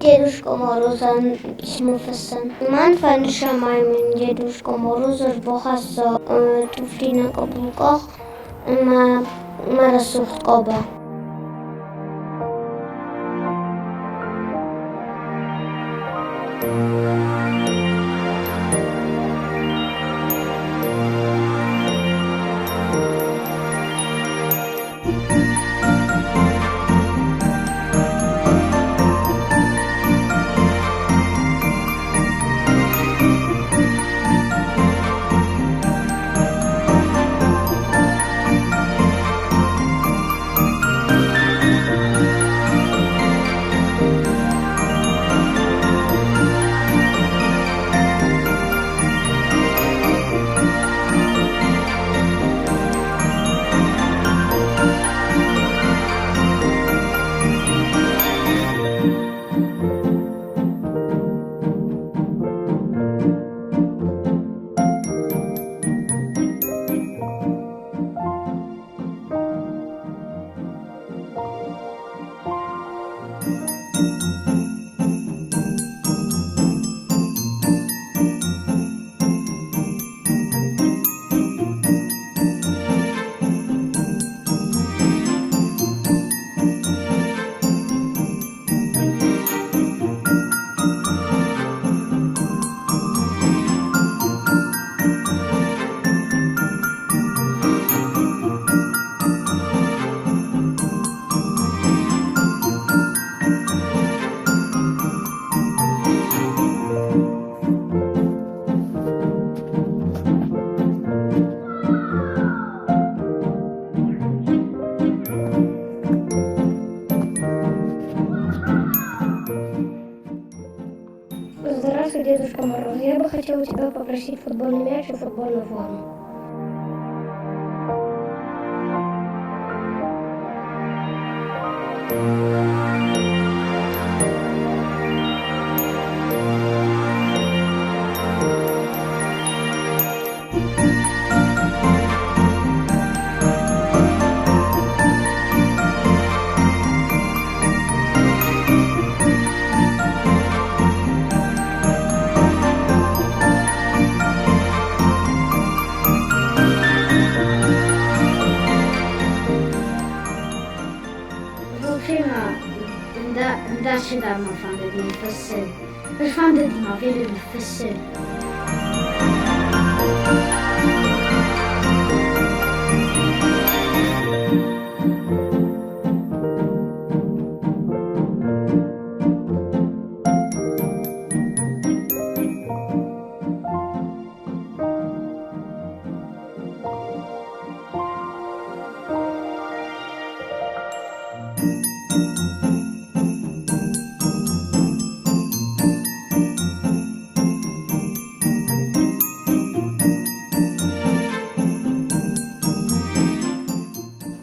Дедушка Морозӕн письмо фыссын. Мӕн фӕнды, цӕмӕй мын Дедушка Мороз ӕрбахӕсса туфлинӕ къабулкъах ӕмӕ мӕ рӕсугъд къаба. Здравствуй, Дедушка Мороз. Я бы хотел у тебя попросить футбольный мяч и футбольную форму. Ndashi ma fandet mi fëssen. Ech fandet ma wille mi fëssen.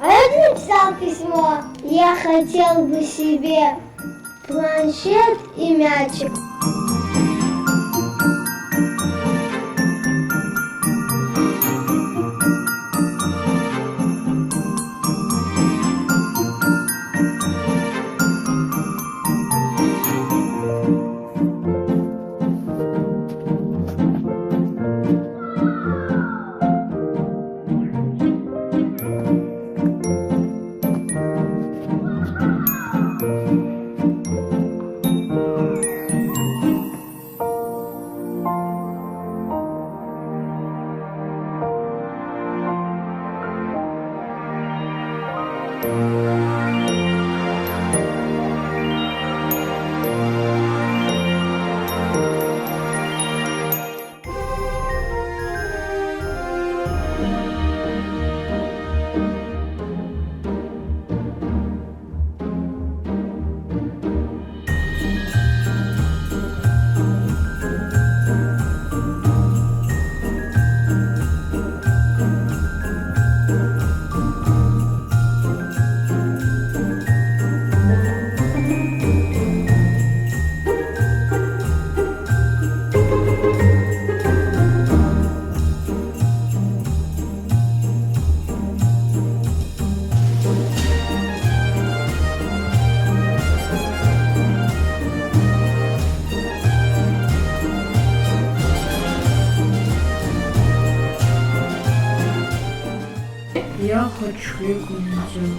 А я написал письмо. Я хотел бы себе планшет и мячик. хочу лего ниндзяго.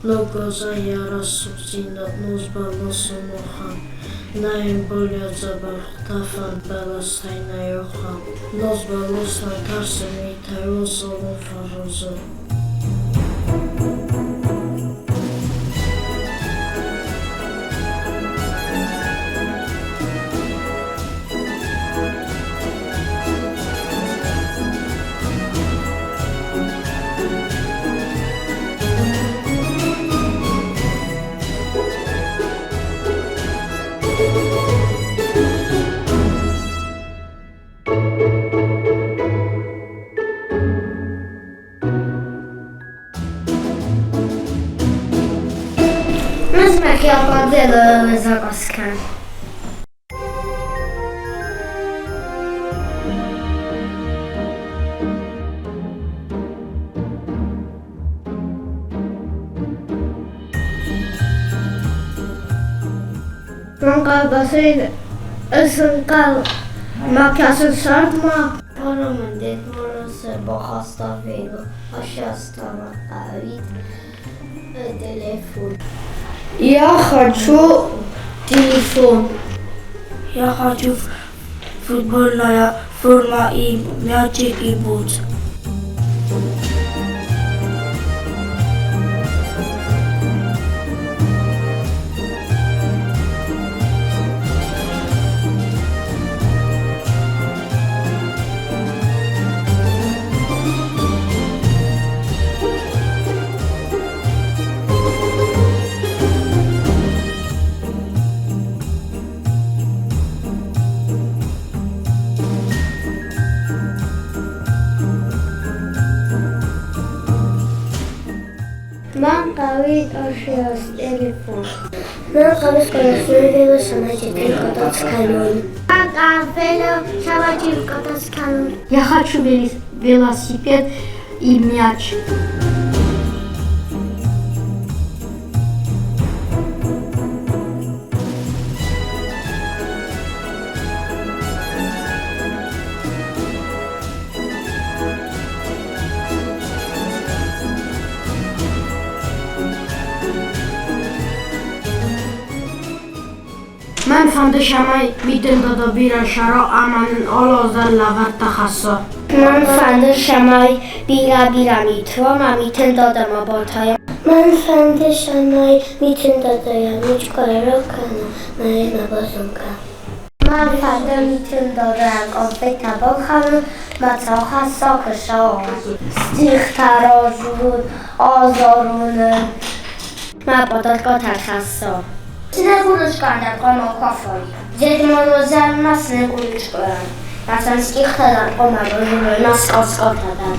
Но глаза я рӕсугъддзинад нозбӕлосы мохӕн, Нӕ йын болиа дзӕбӕх тӕфӕн бӕлӕстӕй нӕ охӕн. Нозбӕлос нӕ тӕрсы митӕй, уазалон фӕразы. Нас махи закаскан. Ман къабасӕй ӕсӕнхъӕл ма кӕсын сӕрдмӕ. Парамын Дед Морозы бахаста вело, ашастама къавит телефон. Я хочу телефон. Я хочу футбольная форма и мячик и бутсы. Ман хъӕуид ошиос телефон. Ман хъӕуы скоростной вело самачитын кататься кӕнон. Ман вело самачитын кататься кӕнон. Я хочу велосипед и мяч. Мӕн фӕнды, цӕмӕй Митын Дада бирӕ цӕра ӕмӕ нын алы аз дӕр лӕвӕрттӕ хӕсса. Мӕн фӕнды, цӕмӕй бирӕ-бирӕ мит уа, ма Митын Дада ма батайа. Мӕн фӕнды, цӕмӕй Митын Дадайӕн ручкӕ ракӕна, мӕ йемӕ базонгӕ. Мӕн фӕнды Митын Дадайӕн къонфеттӕ балхӕнын, мӕ цӕхӕсса куы ссӕуа. Стихтӕ радзурын, азарын ын. Мӕ пъадӕлкъатӕ ӕрхӕсса. Снегурочкӕн дӕр хъуамӕ кафой. Дед Морозӕн ма Снегурочкӕйӕн. Мӕ стихтӕ дӕр хъуамӕ базоной, мӕ сказкӕтӕ дӕр.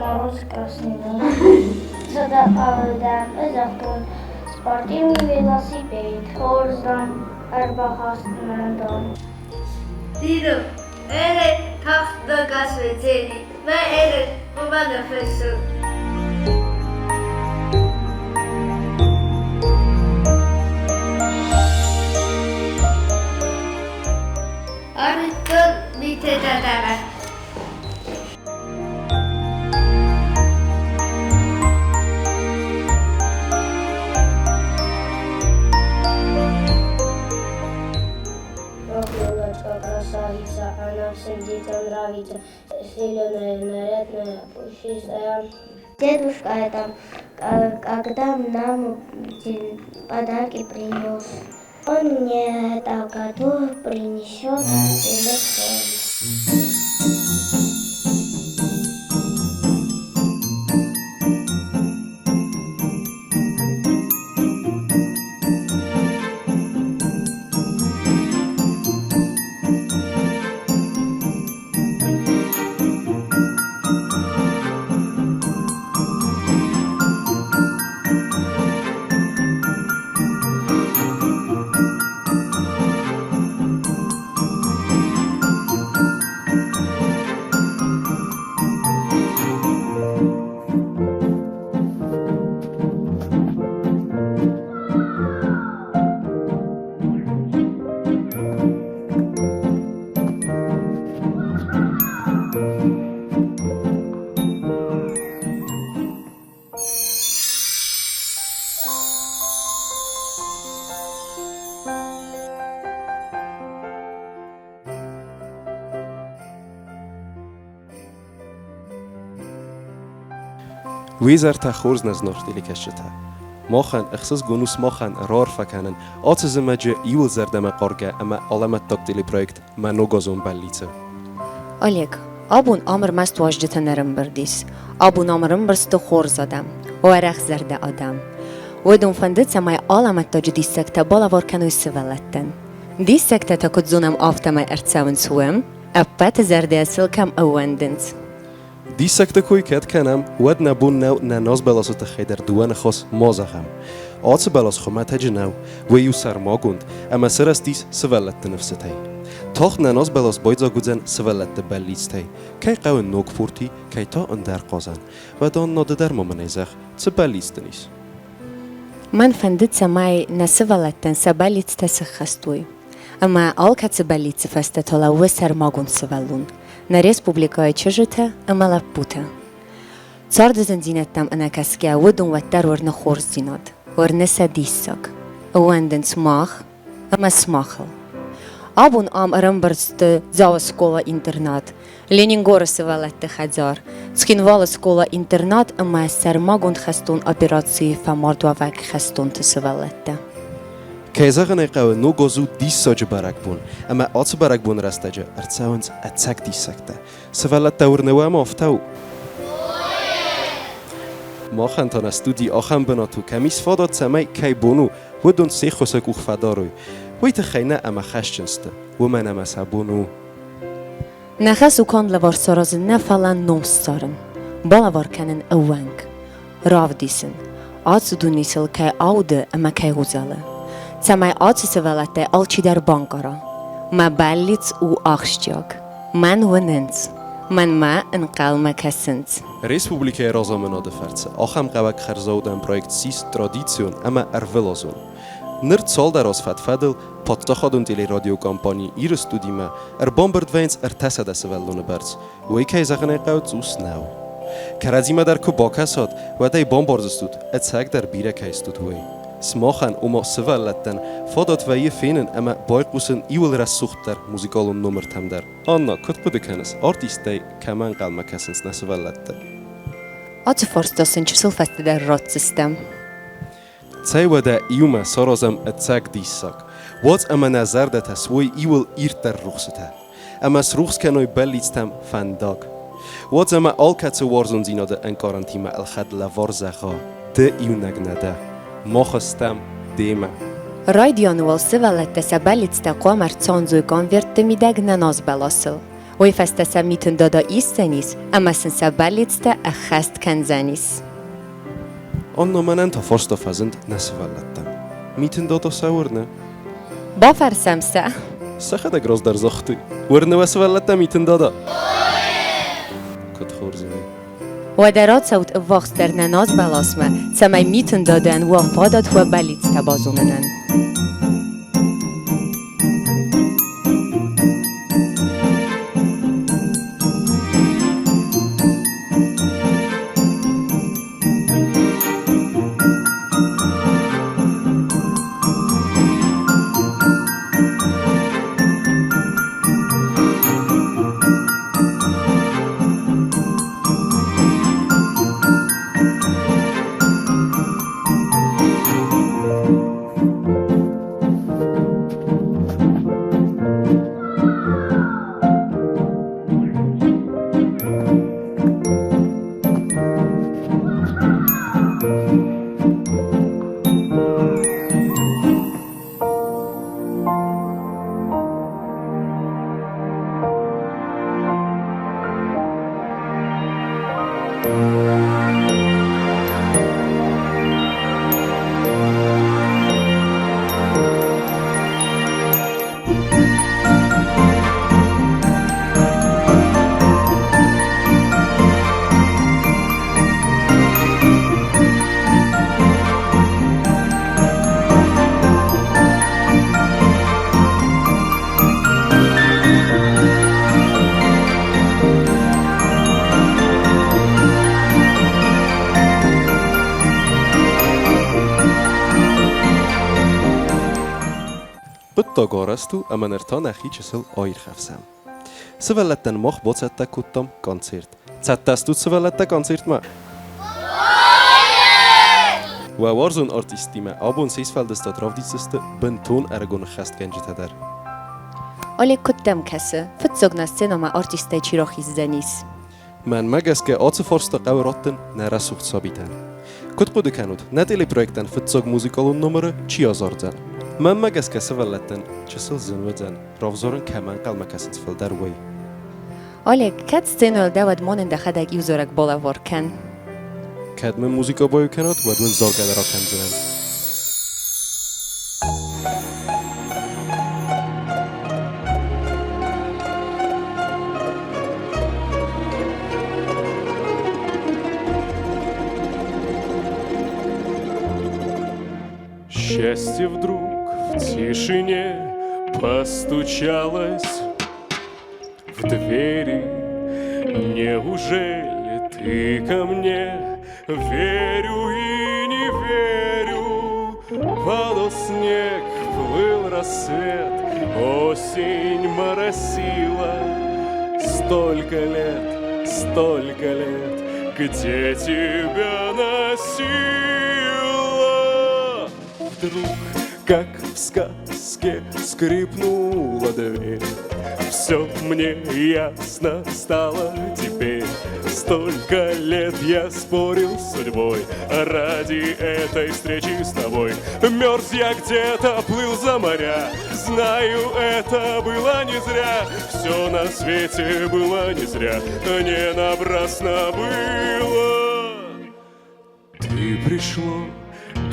Мороз красный. Задавдам загътон спортивный велосипед, хорз, дам, ӕрбахаст мӕн, дам. Диду, ere тагъддӕр кӕсведзени, мӕ ere хъуамӕ ныффыссон. Арвитон Митэ дадамӕ. Ох, елочка, красавица, она всем детям нравится. Зеленая, нарядная, пушистая. Дедушка это, когда нам подарки принес. Он мне это году принесет телефон. Уе изӕртӕ хорз нӕ зынаргъ телекӕсджытӕ! Махӕн ӕхсызгон у сымахӕн раарфӕ кӕнын ацы зымӕджы иууыл зӕрдӕмӕхъаргӕ ӕмӕ алӕмӕттаг телепроект Мӕ ногазон бӕллиц-ы. Олег, абон ам ӕрмӕст уазджытӕ нӕ рӕмбырд ис. Абон ам ӕрӕмбырд сты хорз адӕм, уӕрӕхзӕрдӕ адӕм. Уыдон фӕнды, цӕмӕй алӕмӕттаджы диссӕгтӕ балӕвар кӕной сывӕллӕттӕн. Диссӕгтӕ та, куыд зонӕм, афтӕмӕй ӕрцӕуынц уым, ӕппӕты зӕрдӕйӕ сыл кӕм ӕууӕндынц. Диссӕгты кой кӕд кӕнӕм, уӕд нӕ бон нӕу нӕ назбӕласы тыххӕй дӕр дыууӕ ныхас ма зӕгъӕм. Ацы бӕлас хуымӕтӕджы нӕу, уый у сӕрмагонд ӕмӕ сырӕзтис сывӕллӕтты ныфсытӕй. Тагъд нӕ назбӕлас байдзаг уыдзӕн сывӕллӕтты бӕллицтӕй, кӕй хъӕуы ног пурти, кӕй та ӕндӕр хъазӕн. Уӕдӕ Анна, ды дӕр ма мӕнӕй зӕгъ, цы бӕллиц дын ис? Мӕн фӕнды, цӕмӕй нӕ сывӕллӕттӕн сӕ бӕллицтӕ сыххӕст уой. Ӕмӕ алкӕцы бӕллицы фӕстӕ та лӕууы сӕрмагонд сывӕллон, нӕ республикӕйы чызджытӕ ӕмӕ лӕппутӕ. Царды зындзинӕдтӕм ӕнӕкӕсгӕ уыдон уӕддӕр уырны хорздзинад, уырны сӕ диссаг. Ӕууӕндынц мах ӕмӕ сымахыл. Абон ам ӕрӕмбырд сты Дзауы скъола-интернат, Ленингоры сывӕллӕтты хӕдзар, Цхинвалы скъола-интернат ӕмӕ сӕрмагонд хӕстон операцийы фӕмардуӕвӕг хӕстонты сывӕллӕттӕ. Кӕй зӕгъын ӕй хъӕуы, ног аз у диссаджы бӕрӕгбон, ӕмӕ ацы бӕрӕгбоны рӕстӕджы ӕрцӕуынц ӕцӕг диссӕгтӕ. Сывӕллӕттӕ уырны уӕм афтӕ у? Махӕн та нӕ студи ахӕм бынат у, кӕм ис фадат, цӕмӕй кӕй бон у, уыдон се ххуысы къух фӕдарой. Уый тыххӕй нӕ ӕмӕ хӕсджын сты, уымӕн ӕмӕ сӕ бон у. Нӕ хӕс у канд лӕвар саразын нӕ, фӕлӕ ном ссарын, балӕвар кӕнын ӕууӕнк, равдисын, ацы дуне сыл кӕй ауды ӕмӕ кӕй узӕлы, цӕмӕй ацы сывӕллӕттӕй алчидӕр банкъара, мӕ бӕллиц у ахсджиаг, мӕн уынынц, мӕнмӕ ӕнхъӕлмӕ кӕсынц. Республикӕйы разамынады фӕрцы ахӕм хъӕуӕг хӕрзаудӕн проект ссис традицион ӕмӕ ӕрвылазон. Ныр цалдӕр аз фӕд-фӕдыл паддзахадон телерадиокомпани Иры студимӕ ӕрбамбырд вӕййынц 300 сывӕллоны бӕрц. Уый, кӕй зӕгъын ӕй хъӕуы, цъус нӕу. Кӕрӕдзимӕ дӕр куы бакӕсат, уӕд ӕй бамбардзыстут, ӕцӕгдӕр бирӕ кӕй стут, уый. Сымахӕн, ома сывӕллӕттӕн, фадат вӕййы фенын ӕмӕ байхъусын иуыл рӕсугъддӕр музыкалон номыртӕм дӕр. Анна, куыд хъуыды кӕныс, артисттӕй кӕмӕ ӕнхъӕлмӕ кӕсынц нӕ сывӕллӕттӕ? Ацы фарста сын чысыл фӕстӕдӕр ратдзыстӕм. Цӕй уӕдӕ иумӕ саразӕм ӕцӕг диссаг. Уадз ӕмӕ нӕ зӕрдӕтӕ суой иуыл ирддӕр рухсытӕ. Ӕмӕ срухс кӕной бӕллицтӕм фӕндаг. Уадз ӕмӕ алкӕцы уарзондзинады ӕнкъарӕнтимӕ ӕлхӕд лӕвар зӕгъа, ды иунӕг нӕ дӕ. Мах стӕм демӕ. Райдианы уал сывӕллӕттӕ сӕ бӕллицтӕ хъуамӕ ӕрцандзой конвертты мидӕг нӕ назбӕласыл. Уый фӕстӕ сӕ Митын Дада исдзӕнис ӕмӕ сын сӕ бӕллицтӕ ӕххӕст кӕндзӕнис. Анна, мӕнӕн та фарста фӕзынд нӕ сывӕллӕттӕм. Митын Дада сӕ уырны? Бафӕрсӕм сӕ. Сӕхӕдӕг раздӕр загътой. Уырны уӕ сывӕллӕттӕ Митын Дада? Куыд хорз у. Уӕдӕ рацӕут ӕввахсдӕр нӕ назбӕласмӕ, цӕмӕй Митын Дадӕн уа фадат уӕ бӕллицтӕ базонынӕн. Хъуыддаг арӕзт у ӕмӕ ныр та нӕхи чысыл аирхӕфсӕм. Сывӕллӕттӕн мах бацӕттӕ кодтам концерт. Цӕттӕ стут сывӕллӕттӕ концертмӕ? Уӕ уарзон артисттимӕ абон се сфӕлдыстад равдисдзысты бынтон ӕрыгон ӕххӕстгӕнджытӕ дӕр. Олег, куыд дӕм кӕсы, фыццаг нӕ сценӕмӕ артисттӕй чи рахиздзӕнис? Мӕнмӕ гӕсгӕ ацы фарста хъӕуы раттын нӕ рӕсугъд сабитӕн. Куыд хъуыды кӕнут, нӕ телепроектӕн фыццаг музыкалон номыры чи азардзӕн? Мӕнмӕ гӕсгӕ сывӕллӕттӕн чысыл зын уыдзӕн, равзарын кӕмӕ ӕнхъӕлмӕ кӕсынц фылдӕр, уый. Олег, кӕд сценӕйыл дӕ, уӕд ма нын дӕхӕдӕг иу зарӕг балӕвар кӕн. Кӕд мын музыкӕ баиу кӕнат, уӕд уын заргӕ дӕр акӕндзынӕн. Счастье вдруг в тишине постучалось в двери. Неужели ты ко мне? Верю и не верю. Падал снег, плыл рассвет, осень моросила. Столько лет, столько лет, где тебя носила? Вдруг, как в сказке, скрипнула дверь. Все мне ясно стало теперь. Столько лет я спорил с судьбой ради этой встречи с тобой. Мерз я где-то, плыл за моря. Знаю, это было не зря. Все на свете было не зря. Не напрасно было. Ты пришло,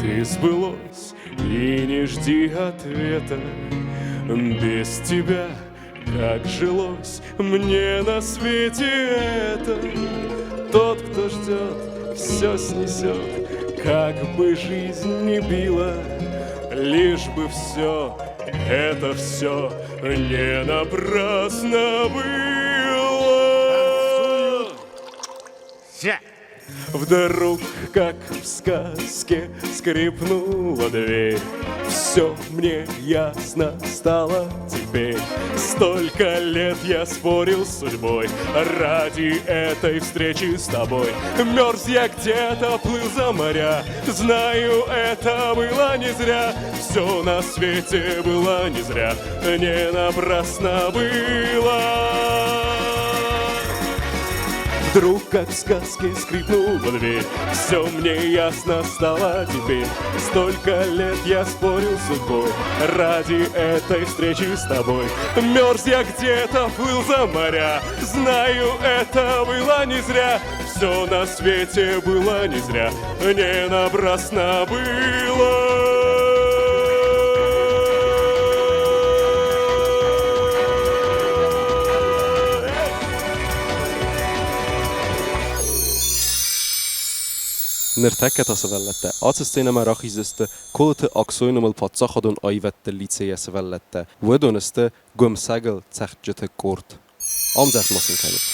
ты сбылось, и не жди ответа. Без тебя как жилось мне на свете это. Тот, кто ждет, все снесет, как бы жизнь не била, лишь бы все, это все не напрасно было. Вдруг, как в сказке, скрипнула дверь. Все мне ясно стало теперь. Столько лет я спорил с судьбой ради этой встречи с тобой. Мерз я где-то, плыл за моря. Знаю, это было не зря. Все на свете было не зря. Не напрасно было. Вдруг, как в сказке, скрипнула дверь. Все мне ясно стало теперь. Столько лет я спорил с судьбой ради этой встречи с тобой. Мерз я где-то, плыл за моря. Знаю, это было не зря. Все на свете было не зря. Не напрасно было. Ныртӕккӕ та сывӕллӕттӕ ацы сценӕмӕ рахиздзысты Колыты Аксойы номыл паддзахадон аивӕдты лицейы сывӕллӕттӕ. Уыдон сты гуымсӕгыл цӕгъдджыты къорд. Ӕмдзӕгъд ма сын кӕнут.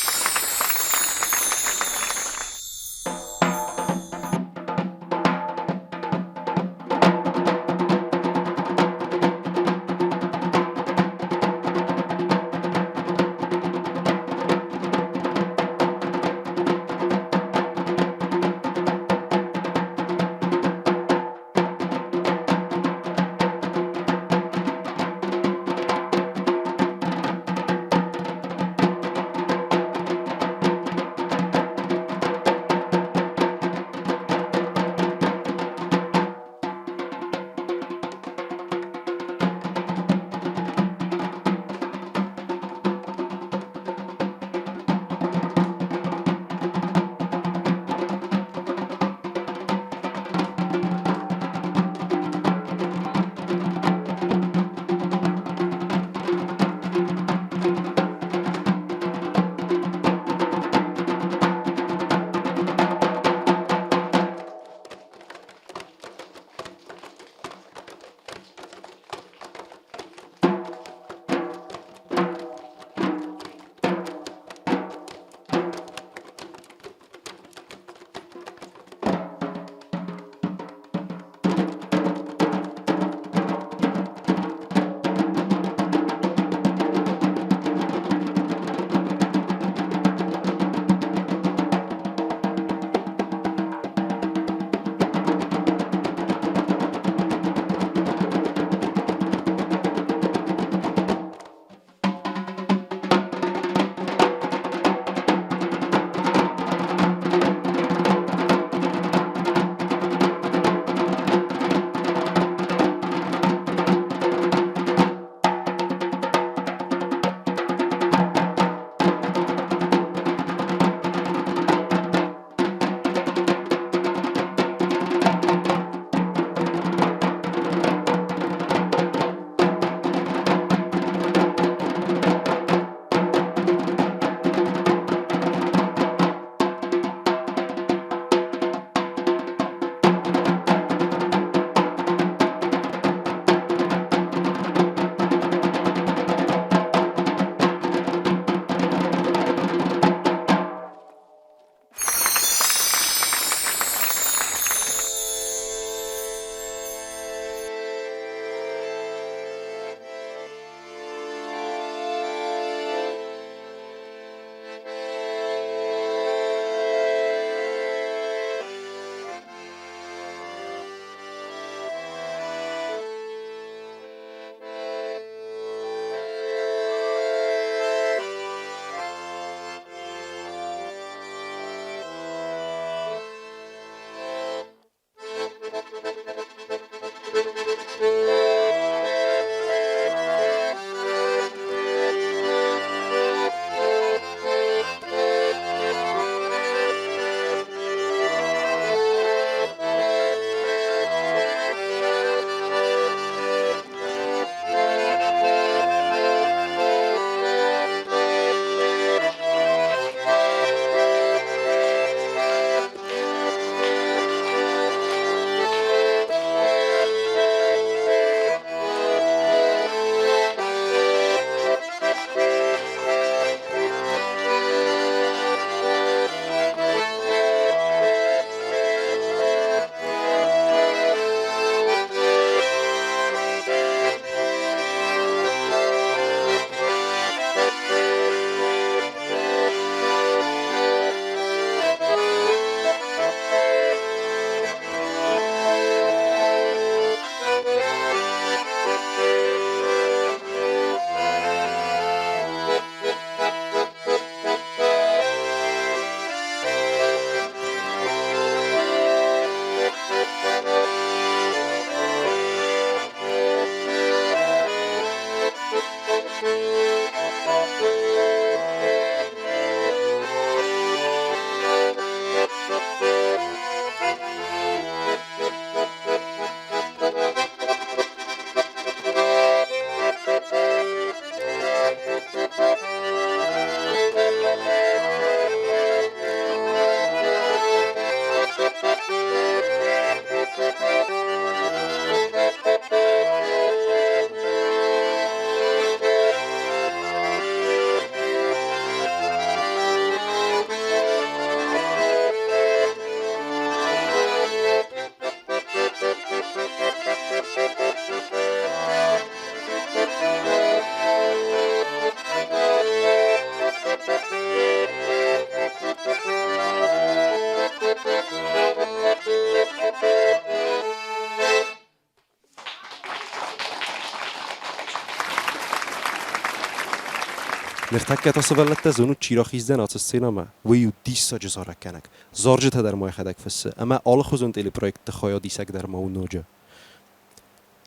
Ныртӕккӕ та сывӕллӕттӕ зонут, чи рахиздзӕн ацы сценӕмӕ, уый у диссаджы зарӕггӕнӕг. Зарджытӕ дӕр ма йӕхӕдӕг фыссы ӕмӕ алыхуызон телепроектты хайадисӕг дӕр ма у ноджы.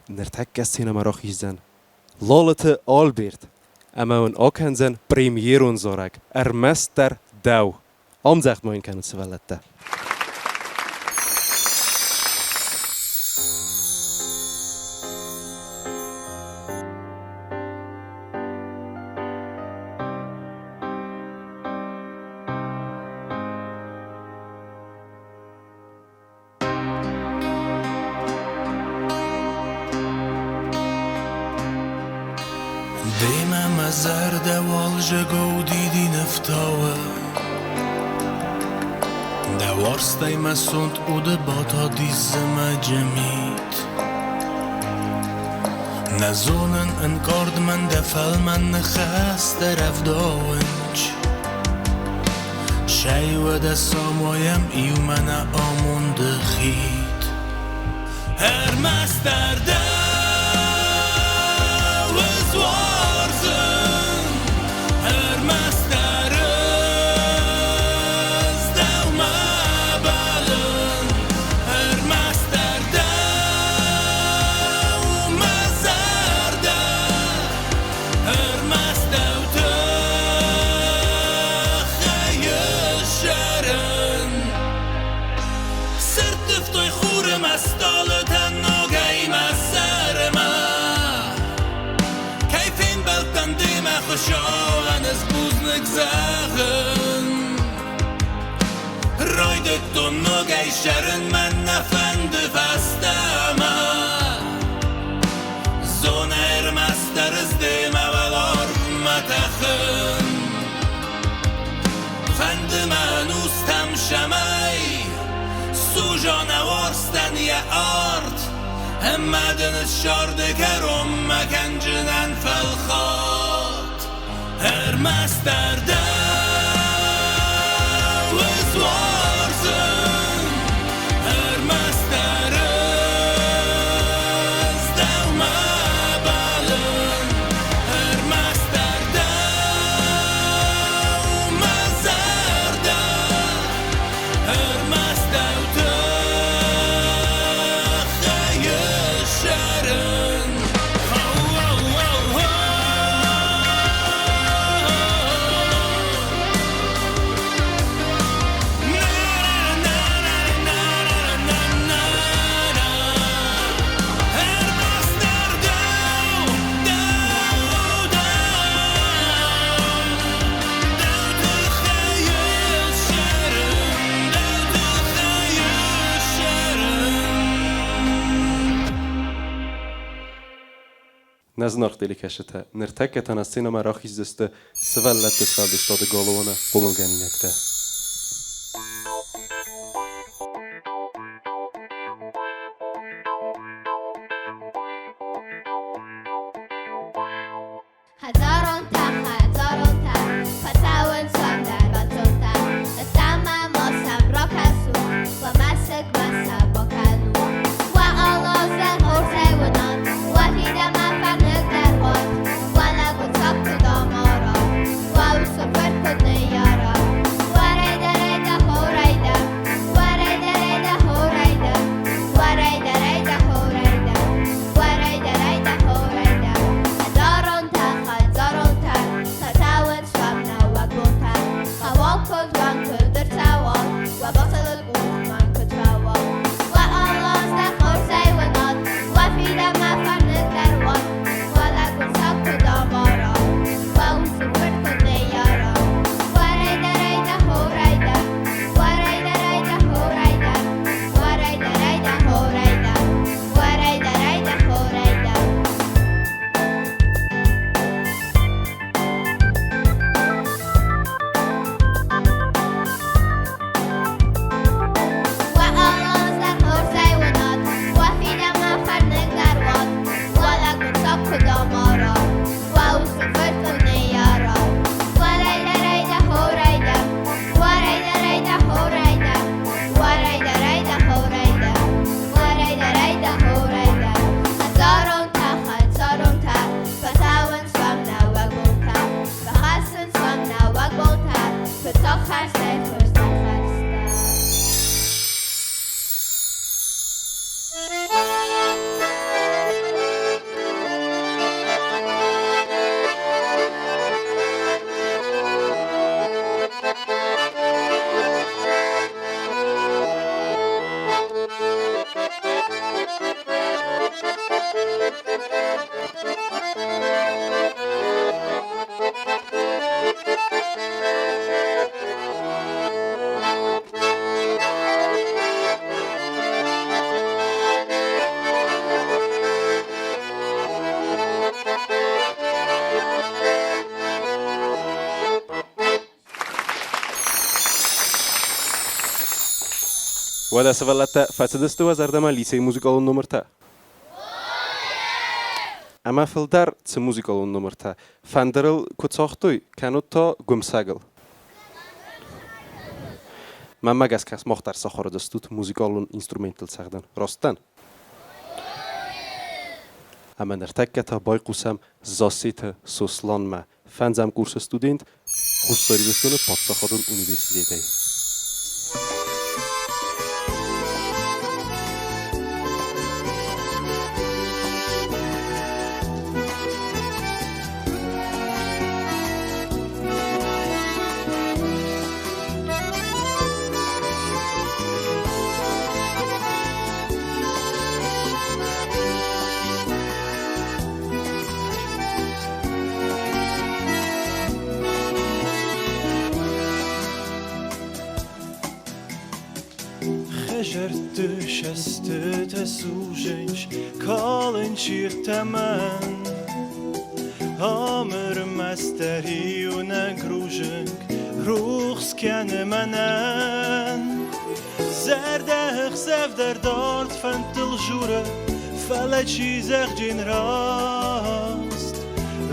Ныртӕккӕ сценӕмӕ рахиздзӕн Лолыты Альберт ӕмӕ уын акӕндзӕн премьерон зарӕг Ӕрмӕстдӕр дӕу. Ӕмдзӕгъд ма йын кӕнут сывӕллӕттӕ. Демӕ мӕ зӕрдӕ уалзӕгау дидин ӕфтауы. Дӕ уарзтӕй мӕ сонт уды батади зымӕджы мит. Нӕ зонын, ӕнкъард мӕн дӕ фӕлмӕн ныхӕстӕ рӕвдауынч. Сӕйуӕдӕ самайӕм иумӕ нӕ амонды хид. Ӕрмӕстдӕр дӕу ӕз уарзын, ӕрмӕстдӕр ӕз дӕумӕ бӕллын, ӕрмӕстдӕр дӕу мӕ зӕрдӕ. Ӕрмӕст дӕу тыххӕй ыссарын. Сӕрттывтой хуры мӕ стъалытӕ ногӕй мӕ сӕрмӕ. Кӕй фембӕлдтӕн демӕ Хуыцауӕн ӕз бузныг зӕгъын. Райдыдтон ногӕй сӕрын, мӕн нӕ фӕнды фӕстӕмӕ. Зон ӕрмӕстдӕр ӕз демӕ уӕларвмӕ тӕхын. Фӕнды мӕ ӕнустӕм сӕмӕй Суза нӕ уарзтӕн йӕ арт, Ӕмӕ дын ыссарды кӕронмӕ кӕнджынӕн фӕлхат. Ӕрмӕстдӕр дӕу ӕз уарзын, ӕрмӕстдӕр ӕз дӕумӕ бӕллын, ӕрмӕстдӕр дӕу мӕ зӕрдӕ. Ӕрмӕст дӕу тыххӕй ыссарын. Ӕрмӕстдӕр дӕу, дӕу, дӕу. Дӕу тыххӕй ыссарын, дӕу тыххӕй ыссарын. Нӕ зынаргъ телекӕсджытӕ, ныртӕккӕ та нӕ сценӕмӕ рахиздзысты сывӕллӕтты сфӕлдыстады галуаны хъомылгӕнинӕгтӕ. Хӕдзаронтӕ, хӕдзаронтӕ, фӕцӕуынц уӕм дӕргъӕццонтӕ. Ӕддӕмӕ ма сӕм ракӕсут, уӕ мӕсыгмӕ сӕ бакӕнут. Уӕ алазӕн хорзӕй уынат, уӕ фидӕнмӕ фӕрныгдӕр уат, уӕ лӕгуыт саг куыд амара, уӕ усы фырт куыд ныййара. Уӕ хӕрзтӕй хуыздӕр хӕрзтӕ. Уӕдӕ сывӕллӕттӕ, фӕцыдысты уӕ зӕрдӕмӕ лицейы музыкалон номыртӕ? Ӕмӕ фылдӕр цы музыкалон номыртӕ? Фӕндырыл куы цагътой, кӕннод та гуымсӕгыл? Мӕнмӕ гӕсгӕ сымах дӕр сахуырыдыстут музыкалон инструменттыл цӕгъдын. Раст дӕн? Ӕмӕ ныртӕккӕ та байхъусӕм Зассеты Сосланмӕ, фӕндзӕм курсы студент Хуссар Ирыстоны паддзахадон университетӕй. Хӕдзӕртты сӕстытӕ судзынц, калынц иртӕмӕн. Ӕмыр мастер иунӕг рудзынг рухс кӕны мӕнӕн. Зӕрдӕ ӕхсӕв дӕр дард фӕндтыл журы, фӕлӕ чи зӕгъджын раст?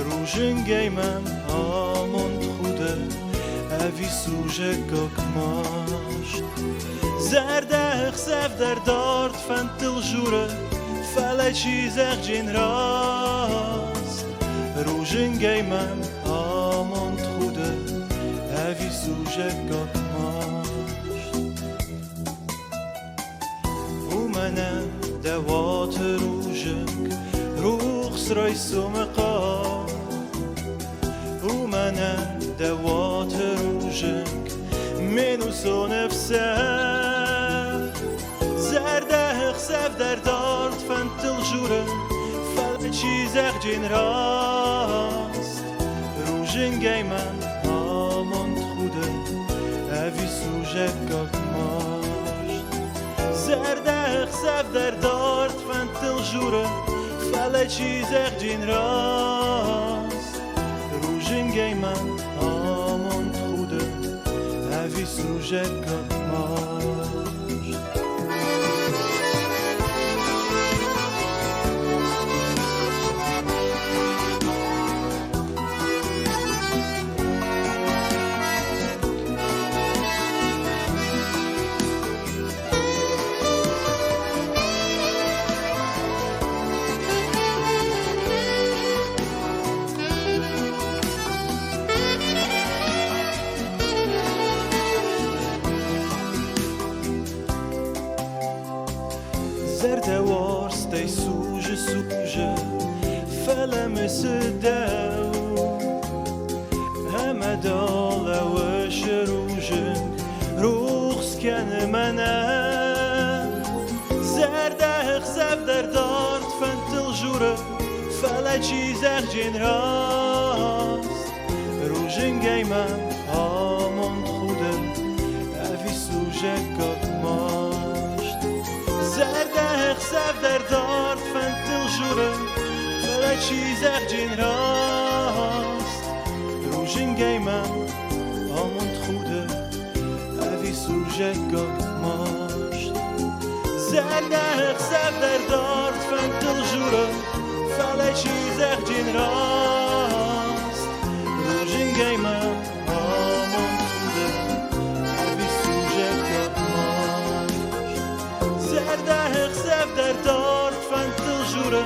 Рудзынгӕй мӕм амонд худы, ӕви сусӕггаг маст? Зӕрдӕ ӕхсӕв дӕр дард фӕндтыл журы, фӕлӕ чи зӕгъджын раст? Рудзынгӕй мӕм амонд худы, ӕви сусӕггаг маст? Уымӕн дӕ уаты рудзынг рухс райсомы хъӕр. Уымӕн дӕ уаты рудзынг ме нусон ӕфсӕр. Зӕрдӕ ӕхсӕв дӕр дард фӕндтыл журы, фӕлӕ чи зӕгъджын раст? Рудзынгӕй мӕм амонд худы, ӕви сусӕггаг маст? Зӕрдӕ ӕхсӕв дӕр дард фӕндтыл журы, фӕлӕ чи зӕгъджын раст? Рудзынгӕй мӕм амонд худы, ӕви сусӕггаг маст? Зӕрдӕ уарзтӕй сузы, сузы, фӕлӕ мысы дӕу. Ӕмӕ дӕлӕуысы рудзынг рухс кӕны мӕнӕн. Зӕрдӕ ӕхсӕв дӕр дард фӕндтыл журы, фӕлӕ чи зӕгъджын раст? Рудзынгӕй мӕм амонд худы, ӕви сусӕггаг маст? Зӕрдӕ ӕхсӕв дӕр дард фӕндтыл журы, фӕлӕ чи зӕгъджын раст? Рудзынгӕй мӕм амонд худы, ӕви сусӕггаг маст? Зӕрдӕ ӕхсӕв дӕр дард фӕндтыл журы, фӕлӕ чи зӕгъджын раст? Рудзынгӕй мӕм амонд худы, ӕви сусӕггаг маст? Зӕрдӕ ӕхсӕв дӕр дард фӕндтыл журы,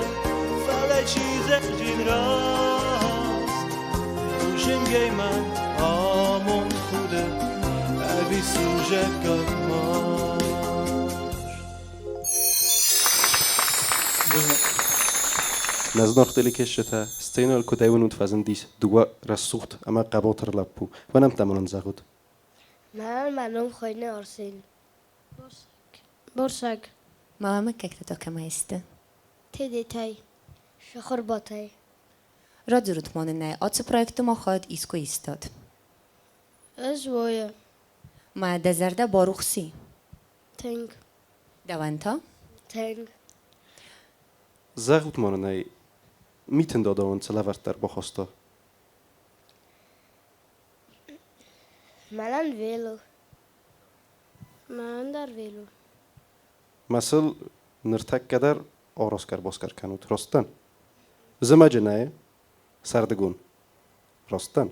фӕлӕ чи зӕгъджын раст? Рудзынгӕй мӕм амонд худы, сусӕггаг маст. Нӕ зынаргъ телекӕсджытӕ, сценӕйыл куыд ӕуынут фӕзындис дыууӕ рӕсугъд ӕмӕ хъӕбатыр лӕппу. Уӕ нӕмттӕ ма нын зӕгъут. Мӕнӕн мӕ ном хуыйны Арсен. Борсӕг. Мӕ мыггӕгтӕ та кӕмӕй сты? Тедетӕй. Сыхырбатӕй. Радзурут ма нын ӕй, ацы проекты ма хайад искуы истат? Ӕз уойӕ. Мӕ дӕ зӕрдӕ барухс и? Тынг. Дӕуӕн та? Тынг. Зӕгъут ма нын ӕй, Митын Дада уын цы лӕвӕрттӕ ӕрбахаста? Мӕнӕн вело. Мӕнӕн дӕр вело. Мӕ сыл ныртӕккӕ дӕр араскъӕр-баскъӕр кӕнут, раст дӕн? Зымӕджы нӕй, сӕрдыгон. Раст дӕн?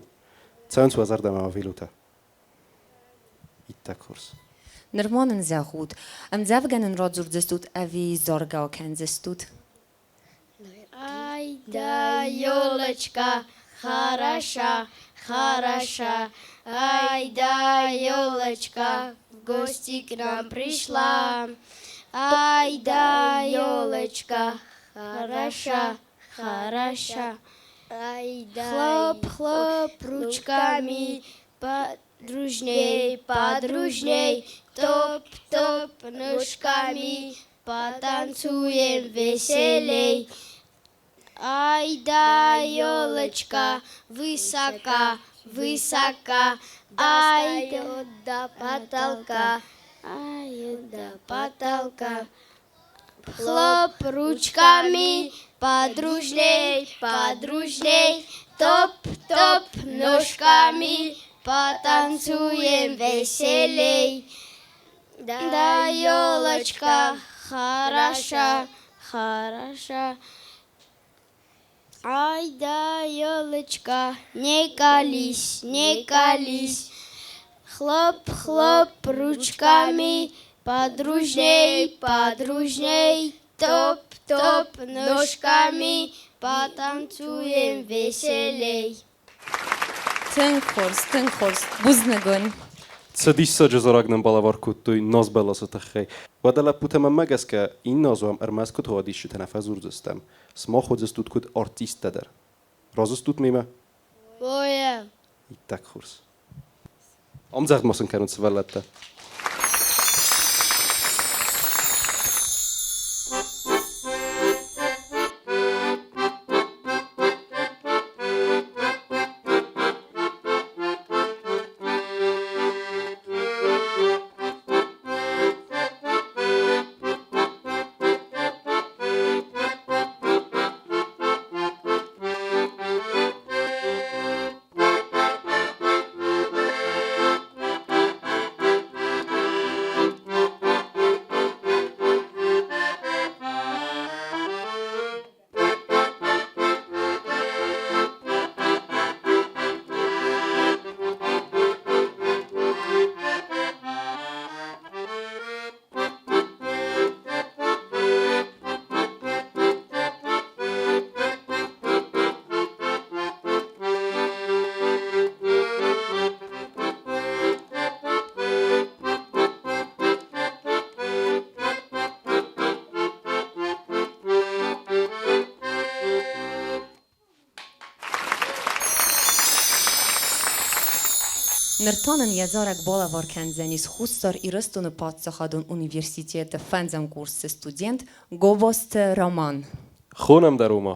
Цӕуынц уӕ зӕрдӕмӕ велотӕ. Иттӕг хорз. Ныр ма нын зӕгъут, ӕмдзӕвгӕ нын радзурдзыстут ӕви заргӕ акӕндзыстут? Ай да, елочка, хороша, хороша. Ай да, елочка, в гости к нам пришла. Ай да, елочка, хороша, хороша. Ай да, Хлоп, хлоп, ручками, подружней, подружней, топ, топ, ножками, потанцуем веселей. Ай да, елочка, высока, высока, ай достает до потолка. Ай до потолка. Хлоп ручками, подружней, подружней, топ-топ ножками, потанцуем веселей. Да, елочка, хороша, хороша. Ай да, елочка, не колись, не колись. Хлоп, хлоп ручками, подружней, подружней, топ, топ ножками, потанцуем веселей. Тынг хорз, тынг хорз. Бузныг уын. Цы диссаджы зарӕг нын балӕвар кодтой назбӕласы тыххӕй. Уӕдӕ лӕппутӕ мӕнмӕ гӕсгӕ иннӕ аз уӕм ӕрмӕст куыд уадиссытӕ нӕ фӕдзурдзыстӕм, сымах уыдзыстут куыд артисттӕ дӕр. Разы стут мемӕ? Оя. Иттӕг хорз. Ӕмдзӕгъд ма сын кӕнут сывӕллӕттӕ. Ныр та нын йӕ зарӕг балӕвар кӕндзӕнис Хуссар Ирыстоны паддзахадон университеты фӕндзӕм курсы студент Гобозты Роман. Хонӕм дӕр уымӕ.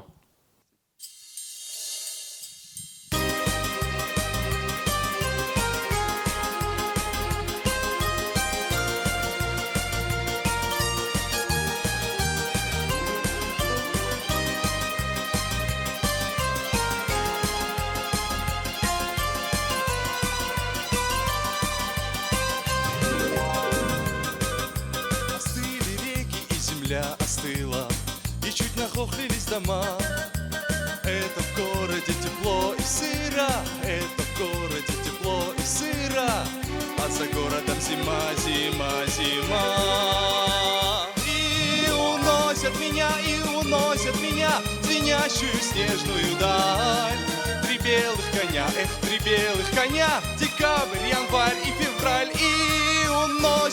Остыли реки, и земля остыла, И чуть нахохлились дома. Это в городе тепло и сыро, Это в городе тепло и сыро, А за городом зима, зима, зима. И уносят меня, и уносят меня в Звенящую снежную даль. Три белых коня, эх, три белых коня, Декабрь, январь и февраль. И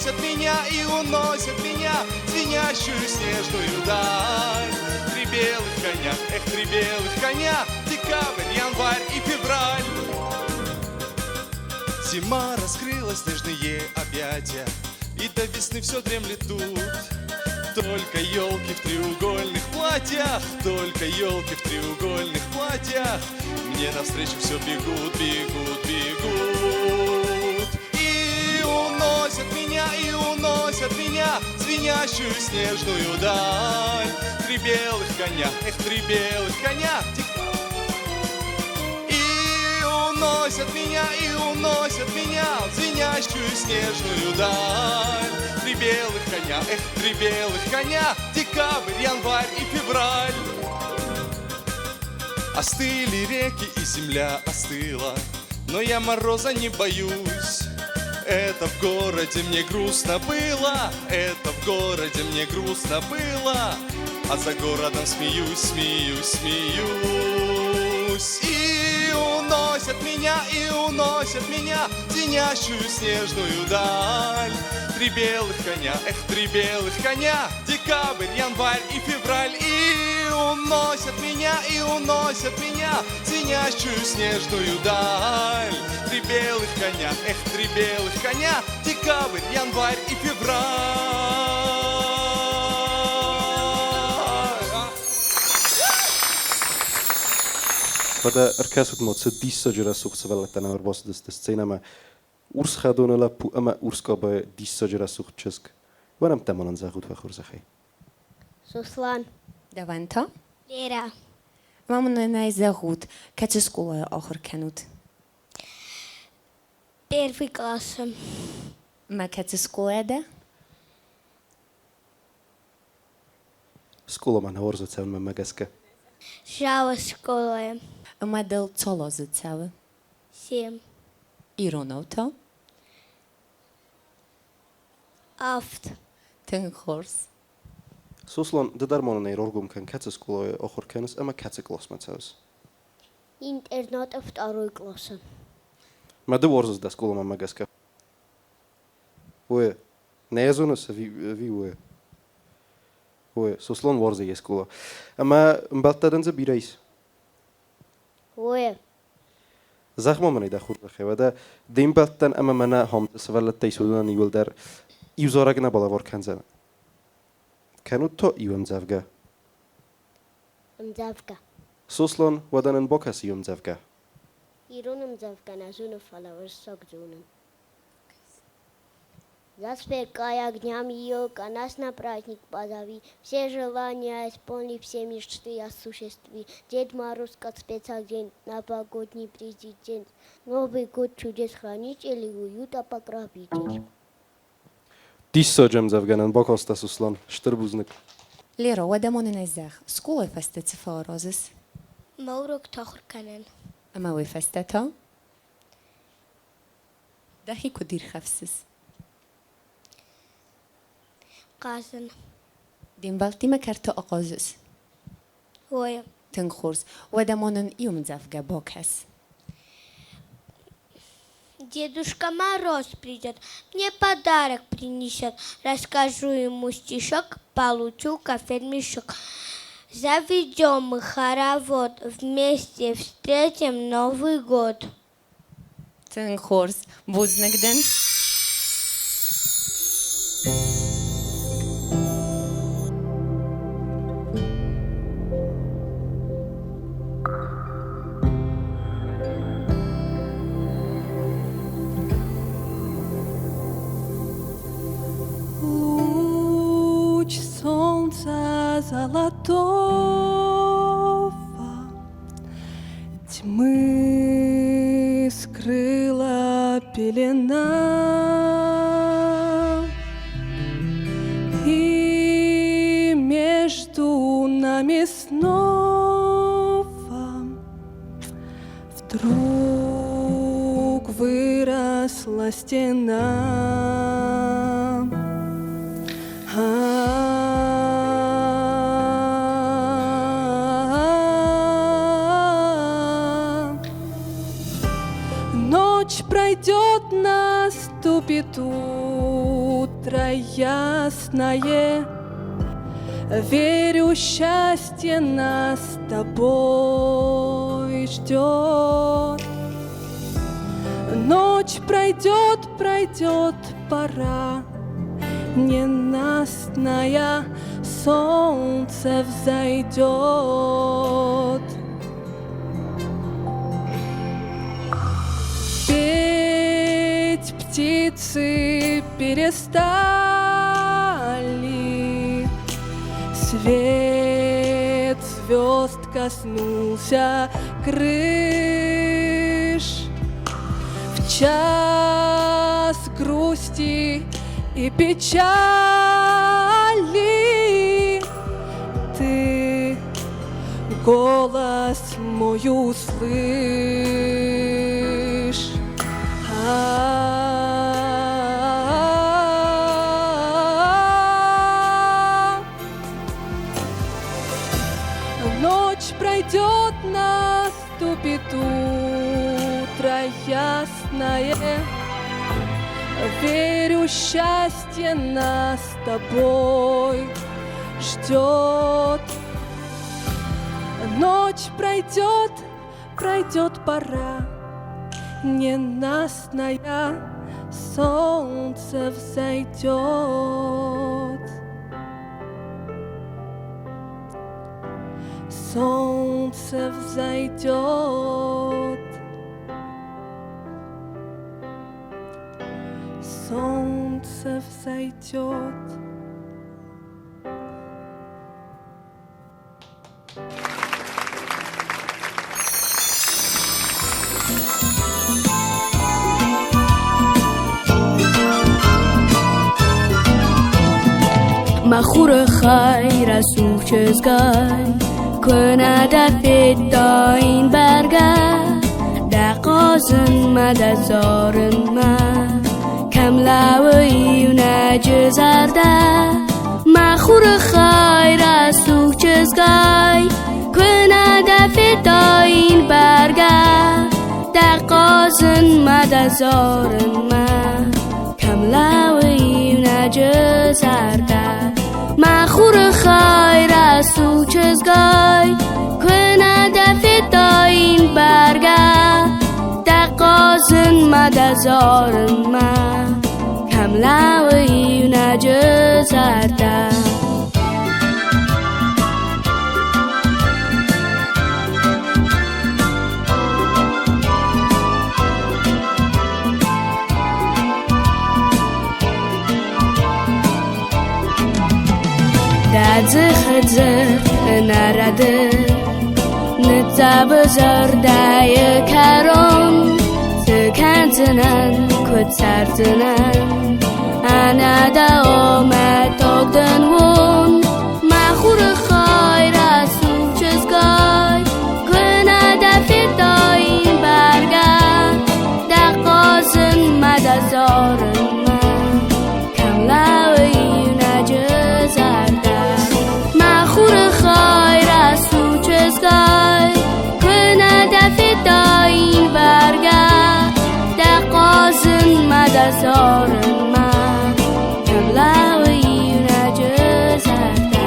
уносят меня, и уносят меня в звенящую снежную даль. Три белых коня, эх, три белых коня, декабрь, январь и февраль. Зима раскрыла снежные объятия, и до весны все дремлет тут. Только елки в треугольных платьях, только елки в треугольных платьях мне навстречу все бегут, бегут, бегут. И уносят меня, и уносят меня в звенящую снежную даль. Три белых коня, эх, три белых коня, и уносят меня, и уносят меня в звенящую снежную даль. Три белых коня, эх, три белых коня, декабрь, январь и февраль. Остыли реки и земля остыла, но я мороза не боюсь. Это в городе мне грустно было, это в городе мне грустно было, а за городом смеюсь, смеюсь, смеюсь. И уносят меня, и уносят меня в звенящую снежную даль. Три белых коня, эх, три белых коня, декабрь, январь и февраль. И уносят меня, и уносят меня в звенящую снежную даль. Три белых коня, эх, три белых коня, декабрь, январь и февраль. Уӕдӕ ӕркӕсут ма, цы диссаджы рӕсугъд сывӕллӕттӕ нӕм ӕрбацыдысты сценӕмӕ. Урс хӕдоны лӕппу ӕмӕ урс къабайы диссаджы рӕсугъд чызг. Уӕ нӕмттӕ ма нын зӕгъут уӕ хорзӕхӕй. Сослан. Дӕуӕн та? Лерӕ. Ӕмӕ мын ӕй зӕгъут, кӕцы скъолайы ахуыр кӕнут? Первый классы. Ӕмӕ кӕцы скъолайӕ дӕ? Скъоламӕ нӕ уарзы цӕуынмӕ гӕсгӕ. Жала школайы. Ӕмӕ дыл цал азы цӕуы? Семь. Иронау та? Авд. Тынг хорз. Сослан, ды дӕр ма нын ӕй раргом кӕн, кӕцы скъолайы ахуыр кӕныс ӕмӕ кӕцы къласмӕ цӕуыс? Интернаты второй классы. Мӕ ды уарзыс дӕ скъоламӕ гӕсгӕ? Ой, нӕ йӕ зоныс ӕви ой? Ой, Сослан уарзы йе скъола. Ӕмӕ ӕмбӕлттӕ дын дзы бирӕ ис? Ой. Зӕгъ-ма мын ӕй дӕ хорзӕхӕй, уӕдӕ де мбӕлттӕн ӕмӕ мӕнӕ хамты сывӕллӕттӕй уыдонӕн иууылдӕр иу зарӕг нӕ балӕвар кӕндзӕн? Кӕнут та иу ӕмдзӕвгӕ. Ӕмдзӕвгӕ. Сослан, уӕдӕ нын бакӕс иу ӕмдзӕвгӕ. Ирон ӕмдзӕвгӕ нӕ зоны, фӕлӕ уырыссаг зонын. Засверкай огням елка, нас на праздник позови. Все желания исполни, все мечты осуществи. Дед Мороз, как спецагент, новогодний президент. Новый год чудес хранитель и уюта покровитель. Диссаджы ӕмдзӕвгӕ нын бакастӕ, Сослан. Стыр бузныг. Лера, уӕдӕ ма нын ӕй зӕгъ, скъолайы фӕстӕ цы фӕаразыс? Мӕ уроктӕ ахуыр кӕнын. Ӕмӕ уый фӕстӕ та? Дӕхи куыд ирхӕфсыс? Хъазын. Де мбӕлттимӕ кӕрты ахъазыс? Ой. Тынг хорз. Уӕдӕ ма нын иу ӕмдзӕвгӕ бакӕс. Дедушка Мороз придет, мне подарок принесет. Расскажу ему стишок, получу конфет мешок. Заведем мы хоровод, вместе встретим Новый год. Тынг хорз. Бузныг дын. Луч солнца золотого Тьмы скрыла пелена, И между нами снова Вдруг выросла стена. Ночь пройдет, наступит утро. утро ясное. Верю, счастье нас с тобой ждет. Ночь пройдет, пройдет пора, Ненастная солнце взойдет. Петь птицы перестали, Свет звезд коснулся крыш. В час грусти и печали Ты голос мой услышь. А-а-а. Ночь пройдет, наступит утро ясное. Верю, счастье нас с тобой ждет. Ночь пройдет, пройдет пора, Ненастная солнце взойдет. Солнце взойдет. Солнце взойдет. Мӕ хуры хай, рӕсугъд чызгай, Куы нӕ дӕ федтаин бӕргӕ, Дӕ хъазынмӕ, дӕ зарынмӕ, Кӕм лӕууы иунӕджы зӕрдӕ. Мӕ хуры хай, рӕсугъд чызгай, Куы нӕ дӕ федтаин бӕргӕ, Дӕ хъазынмӕ, дӕ зарынмӕ, Кӕм лӕууы иунӕджы зӕрдӕ. Мӕ хуры хай, рӕсугъд чызгай, Куы нӕ дӕ федтаин бӕргӕ, Дӕ хъазынмӕ, дӕ зарынмӕ, Кӕм лӕууы иунӕджы зӕрдӕ. Дӕ дзыхы дзырд ӕнӕрӕды Ныццӕвы зӕрдӕйы кӕрон. Цы кӕндзынӕн, куыд цӕрдзынӕн Ӕнӕ дӕу, мӕ тог дын уон. Мӕ хуры хай, рӕсугъд чызгай, Куы нӕ дӕ федтаин бӕргӕ, Дӕ хъазынмӕ, дӕ зарынмӕ, Кӕм лӕууы иунӕджы зӕрдӕ. Мӕ хуры хай, рӕсугъд чызгай, Куы нӕ дӕ федтаин бӕргӕ, Дӕ хъазынмӕ, дӕ зарынмӕ, Кӕм лӕууы иунӕджы зӕрдӕ.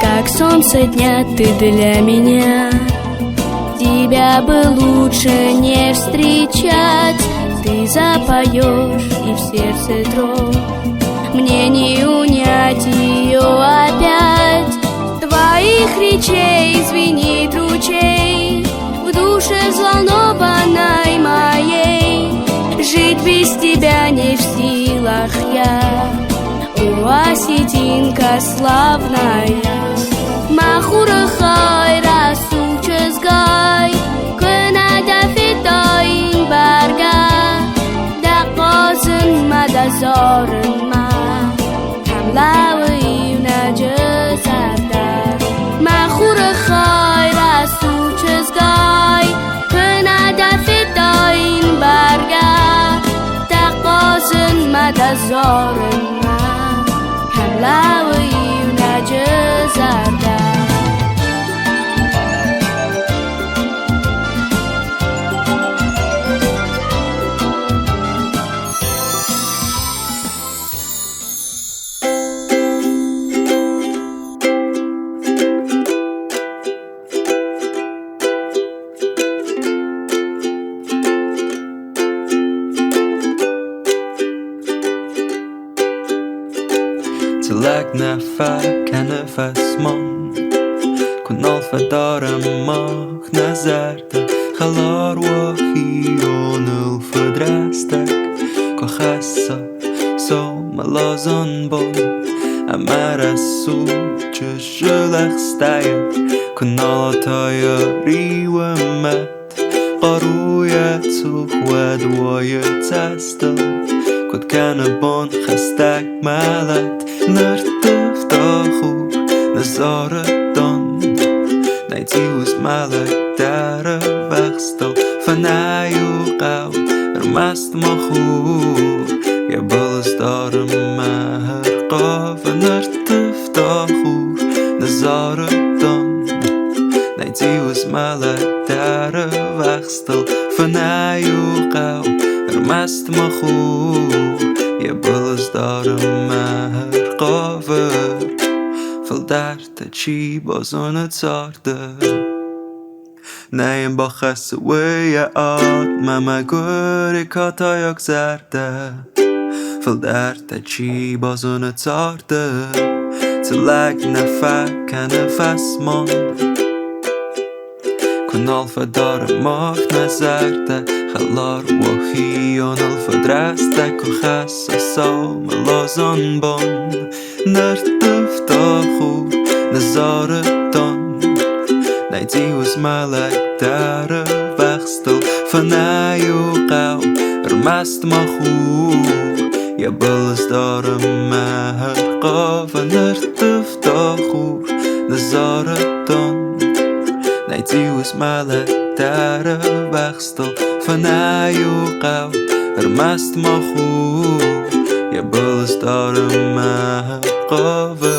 Как солнце дня ты для меня, Тебя бы лучше не встречать. Ты запоешь, и в сердце дрожь, Мне не унять ее опять. Твоих речей звенит ручей В душе взволнованной моей. Жить без тебя не в силах я, О, осетинка славная. Мӕ хуры хай, рӕсугъд чызгай, Куы нӕ дӕ федтаин бӕргӕ, Дӕ хъазынмӕ, дӕ зарынмӕ, мӕ дӕ зорынмӕ, Кӕм лӕууы иунӕджы зӕрдӕ. Фӕсмон, Куы нал фӕдарӕм мах нӕ зӕрдӕ, Хӕлар уӕхионыл фыдрӕстӕг Куы хӕсса сау мылазон бон, Ӕмӕ рӕсугъд чызджы лӕгъстӕйӕ Куы нал атайа риуы мӕт, Хъаруйӕ цух уӕд уайы цӕстыл, Куыд кӕны бон хӕстӕг мӕлӕт. Нырттывта хур, ныззары дон, Нӕй цъиу змӕлӕг дӕр ӕввӕхстыл, Фынӕй у хъӕу, ӕрмӕст ма хур Йӕ был ысдары мӕ ӕрхъавы. Нырттывта хур, ныззары дон, Нӕй цъиу змӕлӕг дӕр ӕввӕхстыл, Фынӕй у хъӕу, ӕрмӕст ма хур Йӕ был ысдары мӕ ӕрхъавы. Фылдӕртӕ чи базоны царды, Нӕ йын бахӕссы уый йӕ ад, Мӕ мӕгуыры катайаг зӕрдӕ. Фылдӕртӕ чи базоны царды, Цы лӕг нӕ фӕкӕны фӕсмон. Куы нал фӕдарӕм мах нӕ зӕрдӕ, Хӕлар уӕхионыл фыдрӕстӕг Куы хӕсса сау мылазон бон. Нырттывта хур, ныззары дон, Нӕй цъиу змӕлӕг дӕр ӕввӕхстыл, Фынӕй у хъӕу, ӕрмӕст ма хур Йӕ был ысдары мӕ ӕрхъавы. Нырттывта хур, ныззары дон, Нӕй цъиу змӕлӕг дӕр ӕввӕхстыл, Фынӕй у хъӕу, ӕрмӕст ма хур Йӕ был ысдары мӕ ӕрхъавы.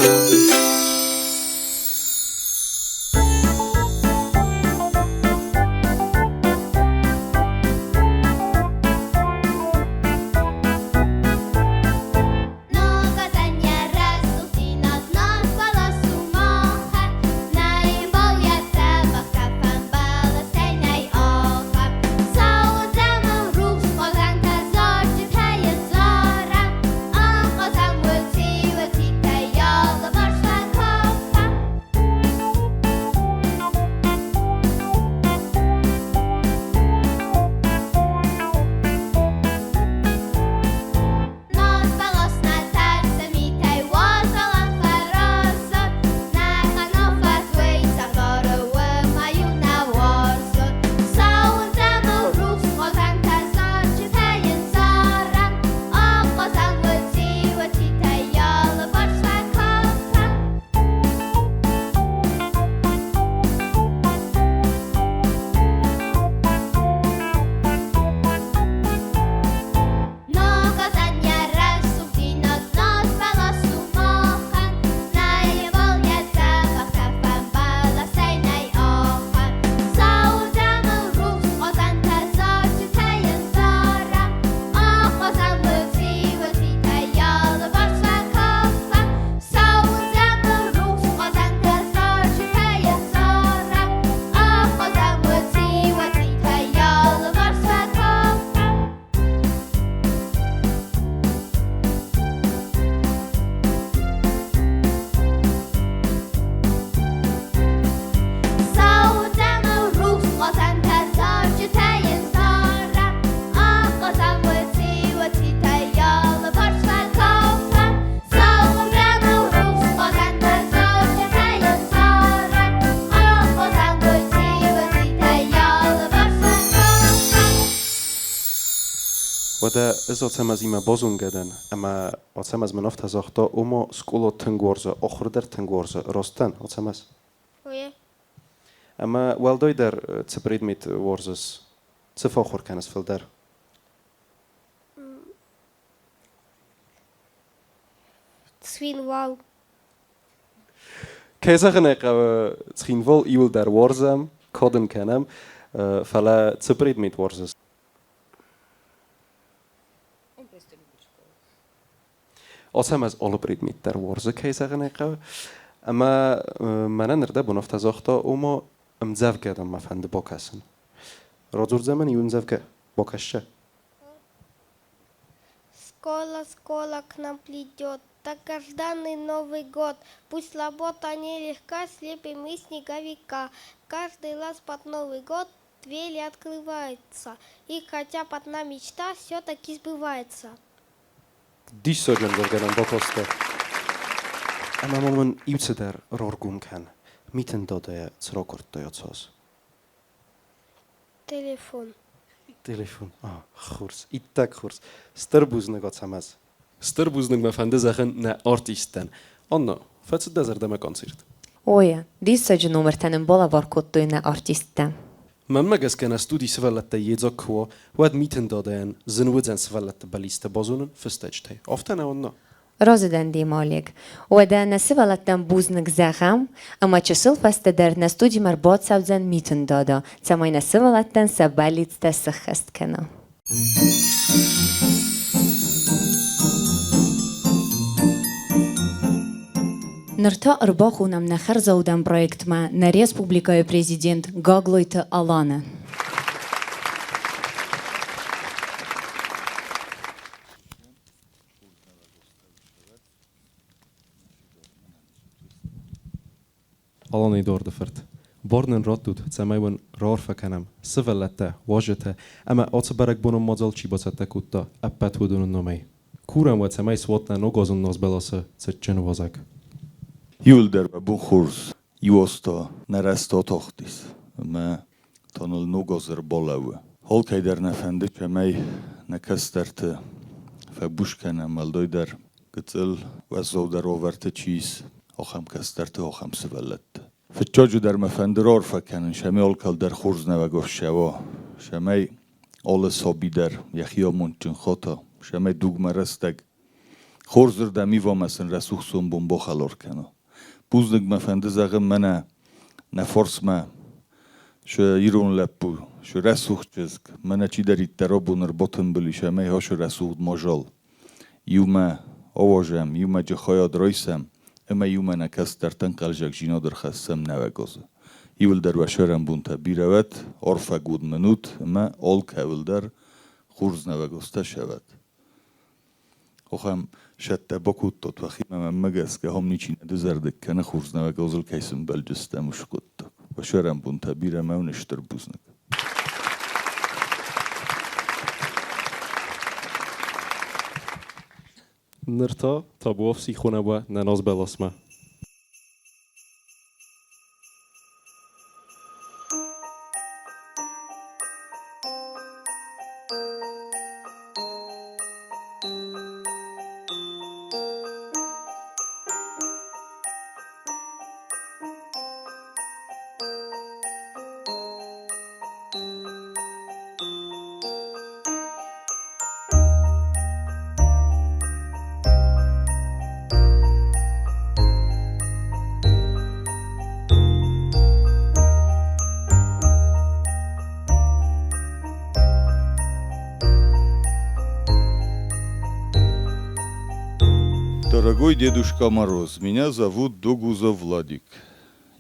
Уӕдӕ ӕз Ацӕмӕзимӕ базонгӕ дӕн, ӕмӕ Ацӕмӕз мын афтӕ загъта, ома скъола тынг уарзы, ахуыр дӕр тынг уарзы. Раст дӕн, Ацӕмӕз? Уе. Ӕмӕ уӕлдайдӕр цы предмет уарзыс, цы фӕахуыр кӕныс фылдӕр? Цхинвал. Кӕй зӕгъын ӕй хъӕуы, Цхинвал иуылдӕр уарзӕм, кад ын кӕнӕм, фӕлӕ цы предмет уарзыс? Ацӕмӕз алы предмет дӕр уарзы, кӕй зӕгъын ӕй хъӕуы. Ӕмӕ мӕнӕн ӕрдӕбон афтӕ загъта, ома ӕмдзӕвгӕ дӕм мӕ фӕнды бакӕсын. Радзурдзӕн мын иу ӕмдзӕвгӕ, бакӕсса. Скоро, скоро к нам придет долгожданный Новый год. Пусть работа нелегка, слепим мы снеговика. Каждый раз под Новый год двери открываются, и хотя б одна мечта все-таки сбывается. Диссаджы ӕмдзӕвгӕ нӕм бакастӕ. Ӕмӕ ма мын иу цыдӕр раргом кӕн. Митын Дадайӕ цы ракуырдтай ацы аз? Телефон. Телефон. А, хорз. Иттӕг хорз. Стыр бузныг, Ацӕмӕз. Стыр бузныг мӕ фӕнды зӕгъын нӕ артисттӕн. Анна, фӕцыд дӕ зӕрдӕмӕ концерт? Ой, диссаджы номыртӕ нын балӕвар кодтой нӕ артисттӕ. Мӕнмӕ гӕсгӕ нӕ студи сывӕллӕттӕй йедзаг куы уа, уӕд Митын Дадайӕн зын уыдзӕн сывӕллӕтты бӕллицтӕ базонын фыстӕджытӕй. Афтӕ нӕ, Анна? Разы дӕн демӕ, Олег. Уӕдӕ нӕ сывӕллӕттӕн бузныг зӕгъӕм, ӕмӕ чысыл фӕстӕдӕр нӕ студимӕ ӕрбацӕудзӕн Митын Дада, цӕмӕй нӕ сывӕллӕттӕн сӕ бӕллицтӕ сыххӕст кӕна. Ныр та ӕрбахонӕм нӕ хӕрзаудӕн проектмӕ нӕ республикӕйы президент Гаглойты Аланы. Алан Эдуарды фырт, бар нын раттут, цӕмӕй уын раарфӕ кӕнӕм, сывӕллӕттӕ, уазджытӕ ӕмӕ ацы бӕрӕгбонон мадзал чи бацӕттӕ кодта, ӕппӕт уыдоны номӕй. Курӕм уӕ, цӕмӕй суат нӕ ногазон назбӕласы цытджын уазӕг. Иуылдӕр мӕ бон хорз иуазта нӕ рӕзты атахтис ӕмӕ та ныл ног аз ӕрбалӕууы. Алкӕй дӕр нӕ фӕнды, цӕмӕй нӕ кӕстӕрты фӕбуз кӕнӕм, уӕлдайдӕр гыццыл уӕззаудӕр уавӕрты чи ис, ахӕм кӕстӕрты, ахӕм сывӕллӕтты. Фыццаджыдӕр мӕ фӕнды раарфӕ кӕнын, цӕмӕй алкӕл дӕр хорз нӕуӕг ссӕуа, цӕмӕй алы саби дӕр йӕхи амондджын хата, цӕмӕй дугмӕ рӕстӕг хорзырдӕм ива ӕмӕ сын рӕсугъд сомбон бахӕлар кӕна. Бузныг мӕ фӕнды зӕгъын мӕнӕ нӕ фарсмӕ шы ирон лӕппу, шы рӕсугъд чызг, мӕнӕ чидӕриддӕр абон ӕрбатымбыл ис ӕмӕ ашы рӕсугъд мадзал. Иумӕ ауазӕм, иумӕ хайад райсӕм ӕмӕ иумӕ нӕ кӕстӕртӕн хъӕлдзӕгдзинад ӕрхӕссӕм нӕуӕг азы. Иуылдӕр уӕ сӕрӕнбонтӕ бирӕ уӕд, арфӕгонд мын ут ӕмӕ алкӕуыл дӕр хорз нӕуӕг азтӕ сӕвӕд. Ахӕм сӕттӕ бакодтат уӕхимӕ, мӕнмӕ гӕсгӕ, ам ничи нӕ дызӕрдыг кӕны, хорз нӕуӕг азыл кӕй сӕмбӕлдыстӕм, уыцы хъуыддаг. Уӕ сӕрӕнбонтӕ бирӕ ӕмӕ уын стыр бузныг. Ныр та табуафси хонӕ нӕ назбӕласмӕ. Дорогой Дедушка Мороз, меня зовут Догузов Владик.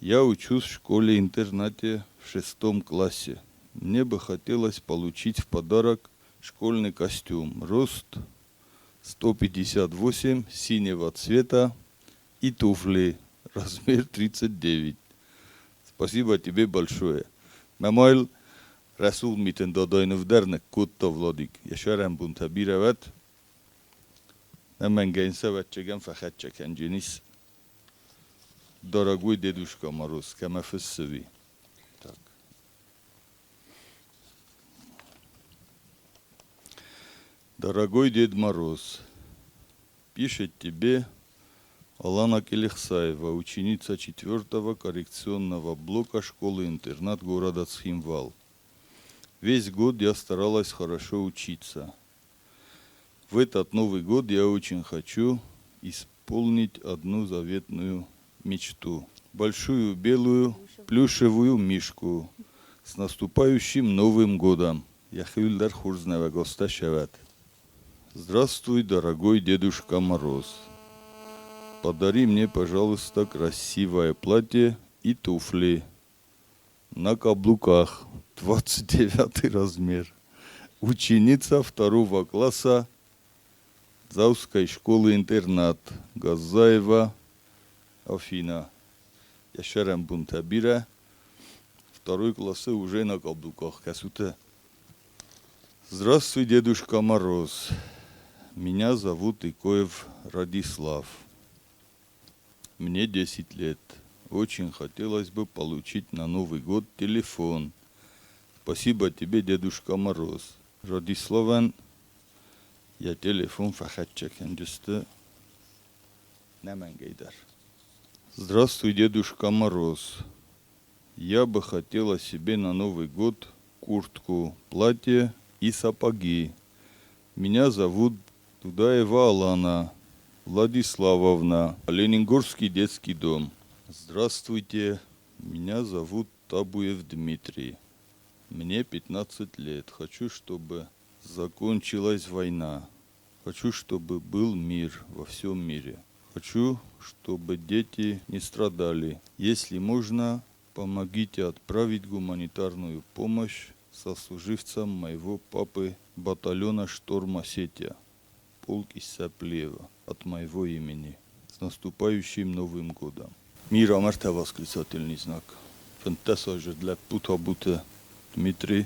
Я учусь в школе-интернате в шестом классе. Мне бы хотелось получить в подарок школьный костюм. Рост 158, синего цвета и туфли, размер 39. Спасибо тебе большое. Мӕ рӕсугъд Митын Дадайы ныв дӕр ныккодта Владик. Йӕ сӕрӕнбонтӕ бирӕ уӕд. Нӕмӕнгӕй szövetségem фӕхӕццӕ кӕнджынис. Дорогой Дедушка Мороз, кӕмӕ фыссы Так. Дорогой Дед Мороз, пишет тебе Алана Келихсаева, ученица 4 коррекционного блока школы-интернат города Цхинвал. Весь год я старалась хорошо учиться. В этот Новый год я очень хочу исполнить одну заветную мечту. Большую белую плюшевую мишку. С наступающим Новым годом! Йӕхиуыл дӕр хорз нӕуӕгазтӕ сӕвӕд. Здравствуй, дорогой Дедушка Мороз. Подари мне, пожалуйста, красивое платье и туфли на каблуках, 29 размер. Ученица второго класса Дзауской школы-интернат Газаева Афина. Йӕ сӕрӕнбонтӕ бирӕ. Второй классы уже на каблуках кӕсутӕ. Здравствуй, Дедушка Мороз. Меня зовут Икоев Радислав. Мне 10 лет. Очень хотелось бы получить на Новый год телефон. Спасибо тебе, Дедушка Мороз. Радиславӕн йӕ телефон фӕхӕццӕ кӕндзысты нӕмӕнгӕй дӕр. Здравствуй, Дедушка Мороз. Я бы хотела себе на Новый год куртку, платье и сапоги. Меня зовут Дудаева Алана Владиславовна, Ленингорский детский дом. Здравствуйте, меня зовут Табуев Дмитрий. Мне 15 лет. Хочу, чтобы закончилась война. Хочу, чтобы был мир во всем мире. Хочу, чтобы дети не страдали. Если можно, помогите отправить гуманитарную помощь сослуживцам моего папы батальона «Шторм Осетия», полк Исаплиева, от моего имени. С наступающим Новым годом! Мир ӕмӕ восклицательный знак. 15-аздзыд лӕппу Табуты Дмитри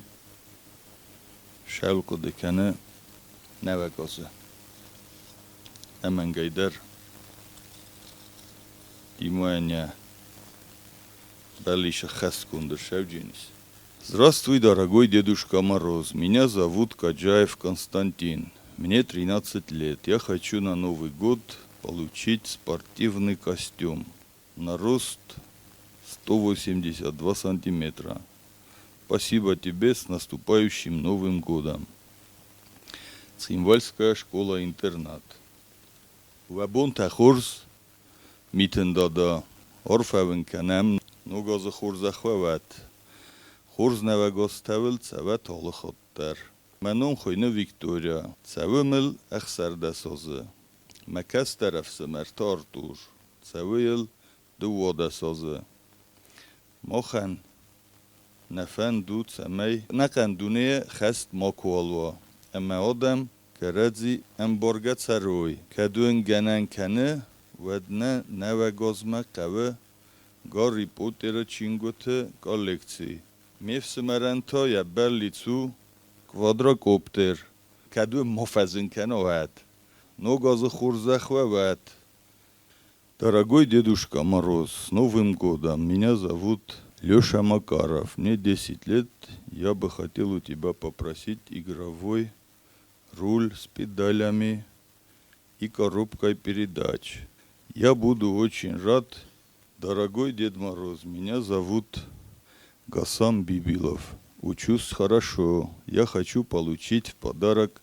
сӕлхъуыды кӕны нӕуӕг азы. Ӕмӕнгӕй дӕр Димайӕн йӕ бӕллиц ӕххӕстгонд ӕрцӕудженис. Здравствуй, дорогой Дедушка Мороз. Меня зовут Каджаев Константин. Мне 13 лет. Я хочу на Новый год получить спортивный костюм на рост 182 сантиметра. Спасибо тебе, с наступающим Новым годом. Цхинвальская школа-интернат. Уӕ бонтӕ хорз, Митын Дада, арфӕ уын кӕнӕм, Ног азы хорзӕх уӕ уӕд. Хорз нӕуӕг азтӕ уыл цӕуӕд алы хатт дӕр. Мӕ ном хуыйны Виктория, цӕуы мыл 16 азы. Мӕ кӕстӕр ӕфсымӕр та Артур, цӕуы йыл 12 азы. Махӕн нӕ фӕнд у, цӕмӕй ӕнӕхъӕн дунейы хӕст макуал уа, ӕмӕ адӕм кӕрӕдзи ӕмбаргӕ цӕрой. Кӕд уын гӕнӕн кӕны, уӕд нӕ нӕуӕг азмӕ хъӕуы Гарри Поттеры чингуыты коллекци. Ме фсымӕрӕн та йӕ бӕллиц у квадрокоптер. Кӕд уын ма фӕзын кӕна, уӕд. Ног азы хорзӕх уӕ уӕд! Дорогой Дедушка Мороз, с Новым годом! Меня зовут Леша Макаров. Мне 10 лет. Я бы хотел у тебя попросить игровой руль с педалями и коробкой передач. Я буду очень рад. Дорогой Дед Мороз, меня зовут Гасан Бибилов. Учусь хорошо. Я хочу получить в подарок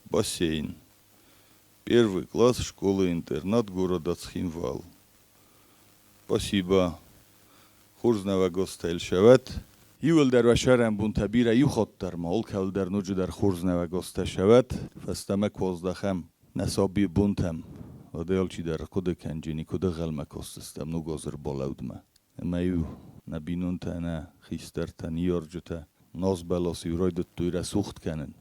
бассейн. Первый класс школы-интернат города Цхинвал. Спасибо. Хорз нӕуӕг азтӕ йыл сӕвӕд. Иууылдӕр уӕ сӕрӕнбонтӕ бирӕ, иу хатт дӕр ма алкӕуыл дӕр ноджыдӕр хорз нӕуӕг азтӕ сӕвӕд. Фӕстӕмӕ куы аздӕхӕм нӕ сабийы бонтӕм, уӕд ӕй алчидӕр ӕрхъуыды кӕнджени, куыд ӕнхъӕлмӕ кастыстӕм ног азы ӕрбалӕудмӕ. Ӕмӕ-иу нӕ бинонтӕ, нӕ хистӕртӕ, ныййарджытӕ назбӕлас-иу райдыдтой рӕсугъд кӕнын.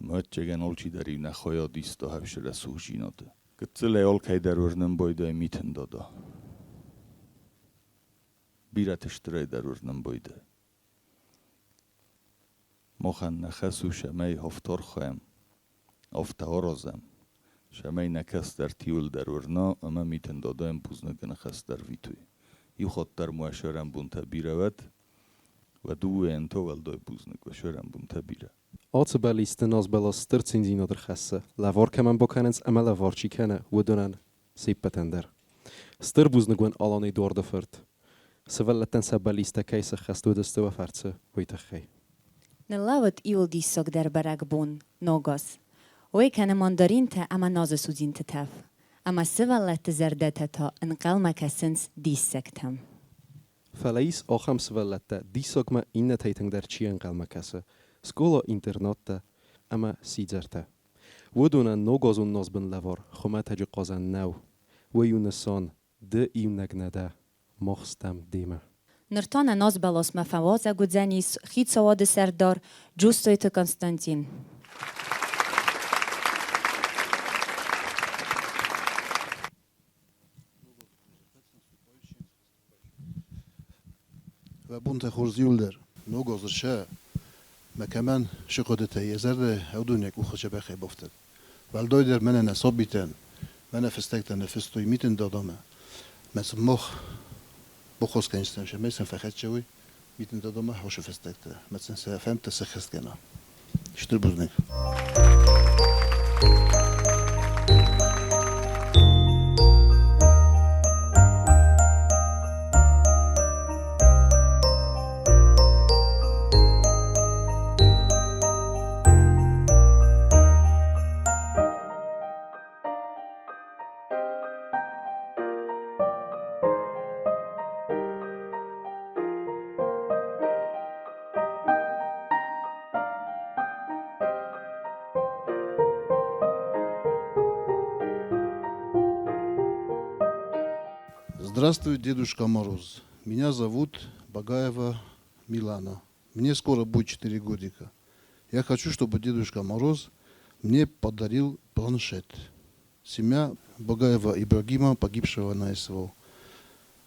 Ӕвӕццӕгӕн алчидӕр-иу нӕ хайад иста хӕфсы рӕсугъддзинады. Гыццылӕй алкӕй дӕр уырнын байдайы Митын Дада. Бирӕты стырӕй дӕр уырнын байдайы. Махӕн нӕ хӕс у, цӕмӕй афтӕ архайӕм, афтӕ аразӕм, цӕмӕй нӕ кӕстӕрты иуылдӕр уырна ӕмӕ Митын Дадайӕн бузныгы ныхӕстӕ ӕрвитой. Иу хатт дӕр ма уӕ сӕрӕнбонтӕ бирӕ уӕд, уӕ дыууӕйӕн та уӕлдай бузныг, уӕ сӕрӕнбонтӕ бирӕ. Ацы бӕллицты назбӕлас стыр циндзинад ӕрхӕссы, лӕвар кӕмӕн бакӕнынц ӕмӕ лӕвар чи кӕны, уыдонӕн се ппӕтӕн дӕр. Стыр бузныг уын, Алан Эдуарды фырт, сывӕллӕттӕн сӕ бӕллицтӕ кӕй сӕххӕст уыдысты уӕ фӕрцы, уый тыххӕй. Ныллӕууыд иуыл диссагдӕр бӕрӕгбон, Ног аз. Уый кӕны мандаринтӕ ӕмӕ назы судзинты тӕф. Ӕмӕ сывӕллӕтты зӕрдӕтӕ та ӕнхъӕлмӕ кӕсынц диссӕгтӕм. Фӕлӕ ис ахӕм сывӕллӕттӕ, диссагмӕ иннӕтӕй тынгдӕр чи ӕнхъӕлмӕ кӕсы, скъола-интернаттӕ ӕмӕ сидзӕртӕ. Уыдонӕн ногазон назбын лӕвар хуымӕтӕджы хъазӕн нӕу. Уый у нысан, ды иунӕг нӕ дӕ, мах стӕм демӕ. Ныр та нӕ назбӕласмӕ фӕуазӕг уыдзӕнис хицауады сӕрдар Джуссойты Константин. Уӕ бонтӕ хорз иуылдӕр. Ног азы сӕ мӕ кӕмӕн сыхъуыдытӕ йӕ зӕрдӕ уыдонӕй къухы дзӕбӕхӕй бафтыд. Уӕлдайдӕр мӕнӕ нӕ сабитӕн, мӕнӕ фыстӕгтӕ ныффыстой Митын Дадамӕ. Мӕ сын мах баххуыс кӕндзыстӕм, цӕмӕй сын фӕхӕццӕ уой Митын Дадамӕ хосы фыстӕгтӕ, мӕ сын сӕ фӕндтӕ сӕххӕст кӕна. Стыр бузныг. Здравствуй, Дедушка Мороз. Меня зовут Багаева Милана. Мне скоро будет 4 годика. Я хочу, чтобы Дедушка Мороз мне подарил планшет. Семья Багаева Ибрагима, погибшего на СВО.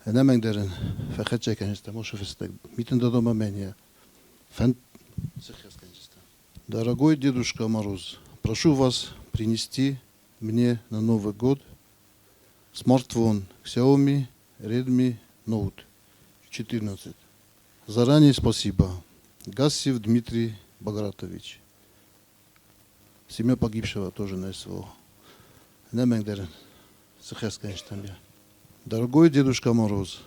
Ӕнӕмӕнгдӕр ын фӕхӕццӕ кӕндзыстӕм уыцы фыстӕг. Митын Дадомӕ мӕнӕ фӕнд сыххӕст кӕндзыстӕм. Дорогой Дедушка Мороз, прошу вас принести мне на Новый год смартфон Xiaomi Redmi Note 14. Заранее спасибо. Гассев Дмитрий Багратович. Семья погибшего тоже на СВО. Ӕнӕмӕнгдӕр сыххӕст кӕндзыстӕм. Дорогой Дедушка Мороз,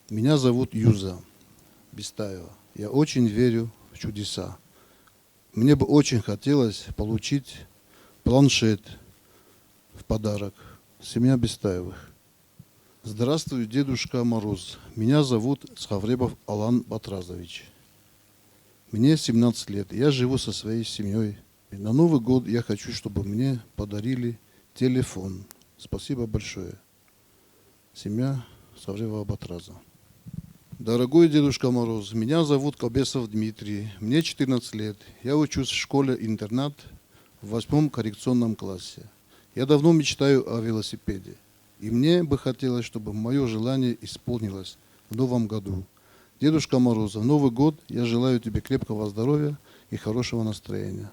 меня зовут Юза Бестаева. Я очень верю в чудеса. Мне бы очень хотелось получить планшет в подарок. Семья Бестаевых. Здравствуй, Дедушка Мороз. Меня зовут Схавребов Алан Батразович. Мне 17 лет. Я живу со своей семьей. На Новый год я хочу, чтобы мне подарили телефон. Спасибо большое. Семья Саврева Батраза. Дорогой Дедушка Мороз, меня зовут Кобесов Дмитрий, мне 14 лет. Я учусь в школе-интернат в 8 коррекционном классе. Я давно мечтаю о велосипеде. И мне бы хотелось, чтобы мое желание исполнилось в новом году. Дедушка Мороз, в Новый год я желаю тебе крепкого здоровья и хорошего настроения.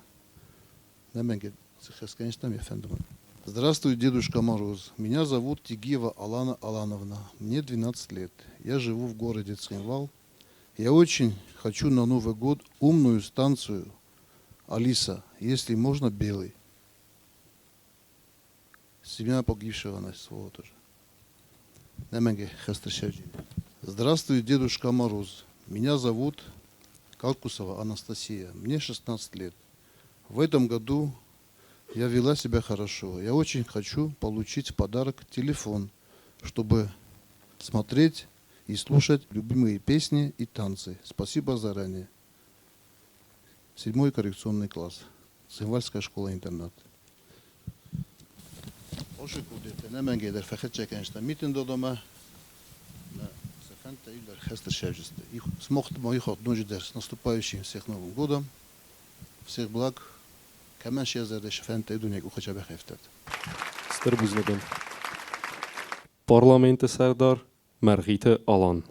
Здравствуй, Дедушка Мороз. Меня зовут Тигиева Алана Алановна. Мне 12 лет. Я живу в городе Цхинвал. Я очень хочу на Новый год умную станцию Алиса, если можно, белый. Семья погибшего на СВО тоже. Здравствуй, Дедушка Мороз. Меня зовут Калкусова Анастасия. Мне 16 лет. В этом году я вела себя хорошо. Я очень хочу получить в подарок телефон, чтобы смотреть и слушать любимые песни и танцы. Спасибо заранее. 7-й коррекционный класс. Цимвальская школа-интернат. С наступающим всех Новым годом. Всех благ. Кӕмӕн се зӕрдӕ сфӕндтӕ дуне къухы бахӕфтӕд. Стыр бузныг уын. Парламенты сӕрдар Мӕргъиты Алан.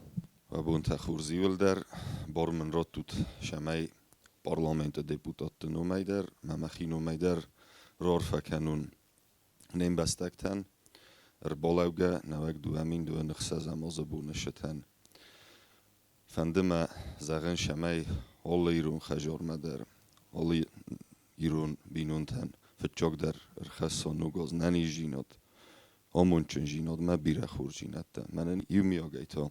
Уӕ бонтӕ хорз иуылдӕр, бар мын раттут, цӕмӕй парламенты депутатты номӕй дӕр ӕмӕ мӕхи номӕй дӕр раарфӕ кӕнон не мбӕстӕгтӕн ӕрбалӕугӕ нӕуӕг 2026 азы боны цытӕн. Фӕнды мӕ зӕгъын, цӕмӕй алы ирон хӕдзармӕ дӕр, алы ирон бинонтӕн фыццагдӕр ӕрхӕсса ног аз ӕнӕниздзинад, амондджындзинад ӕмӕ бирӕ хорздзинӕдтӕ. Мӕнӕн иумиагӕй та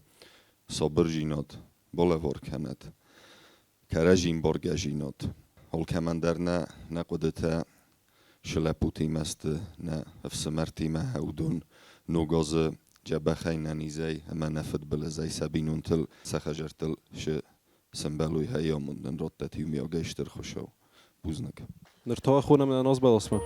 сабырдзинад балӕвар кӕнӕд, кӕрӕдзи ӕмбаргӕдзинад. Алкӕмӕн дӕр нӕ хъуыдытӕ Шы лӕппутимӕ сты, нӕ ӕфсымӕртимӕ, уыдон Ног азы дзӕбӕхӕй, нӕнизӕй ӕмӕ нӕ фыдбылызӕй сӕ бинонтыл, сӕ хӕдзӕрттыл шы сӕмбӕлой, хӕй амонд нын раттӕт иумиагӕй Стыр Хуыцау. Бузныг. Ныр та хонӕм нӕ назбӕласмӕ.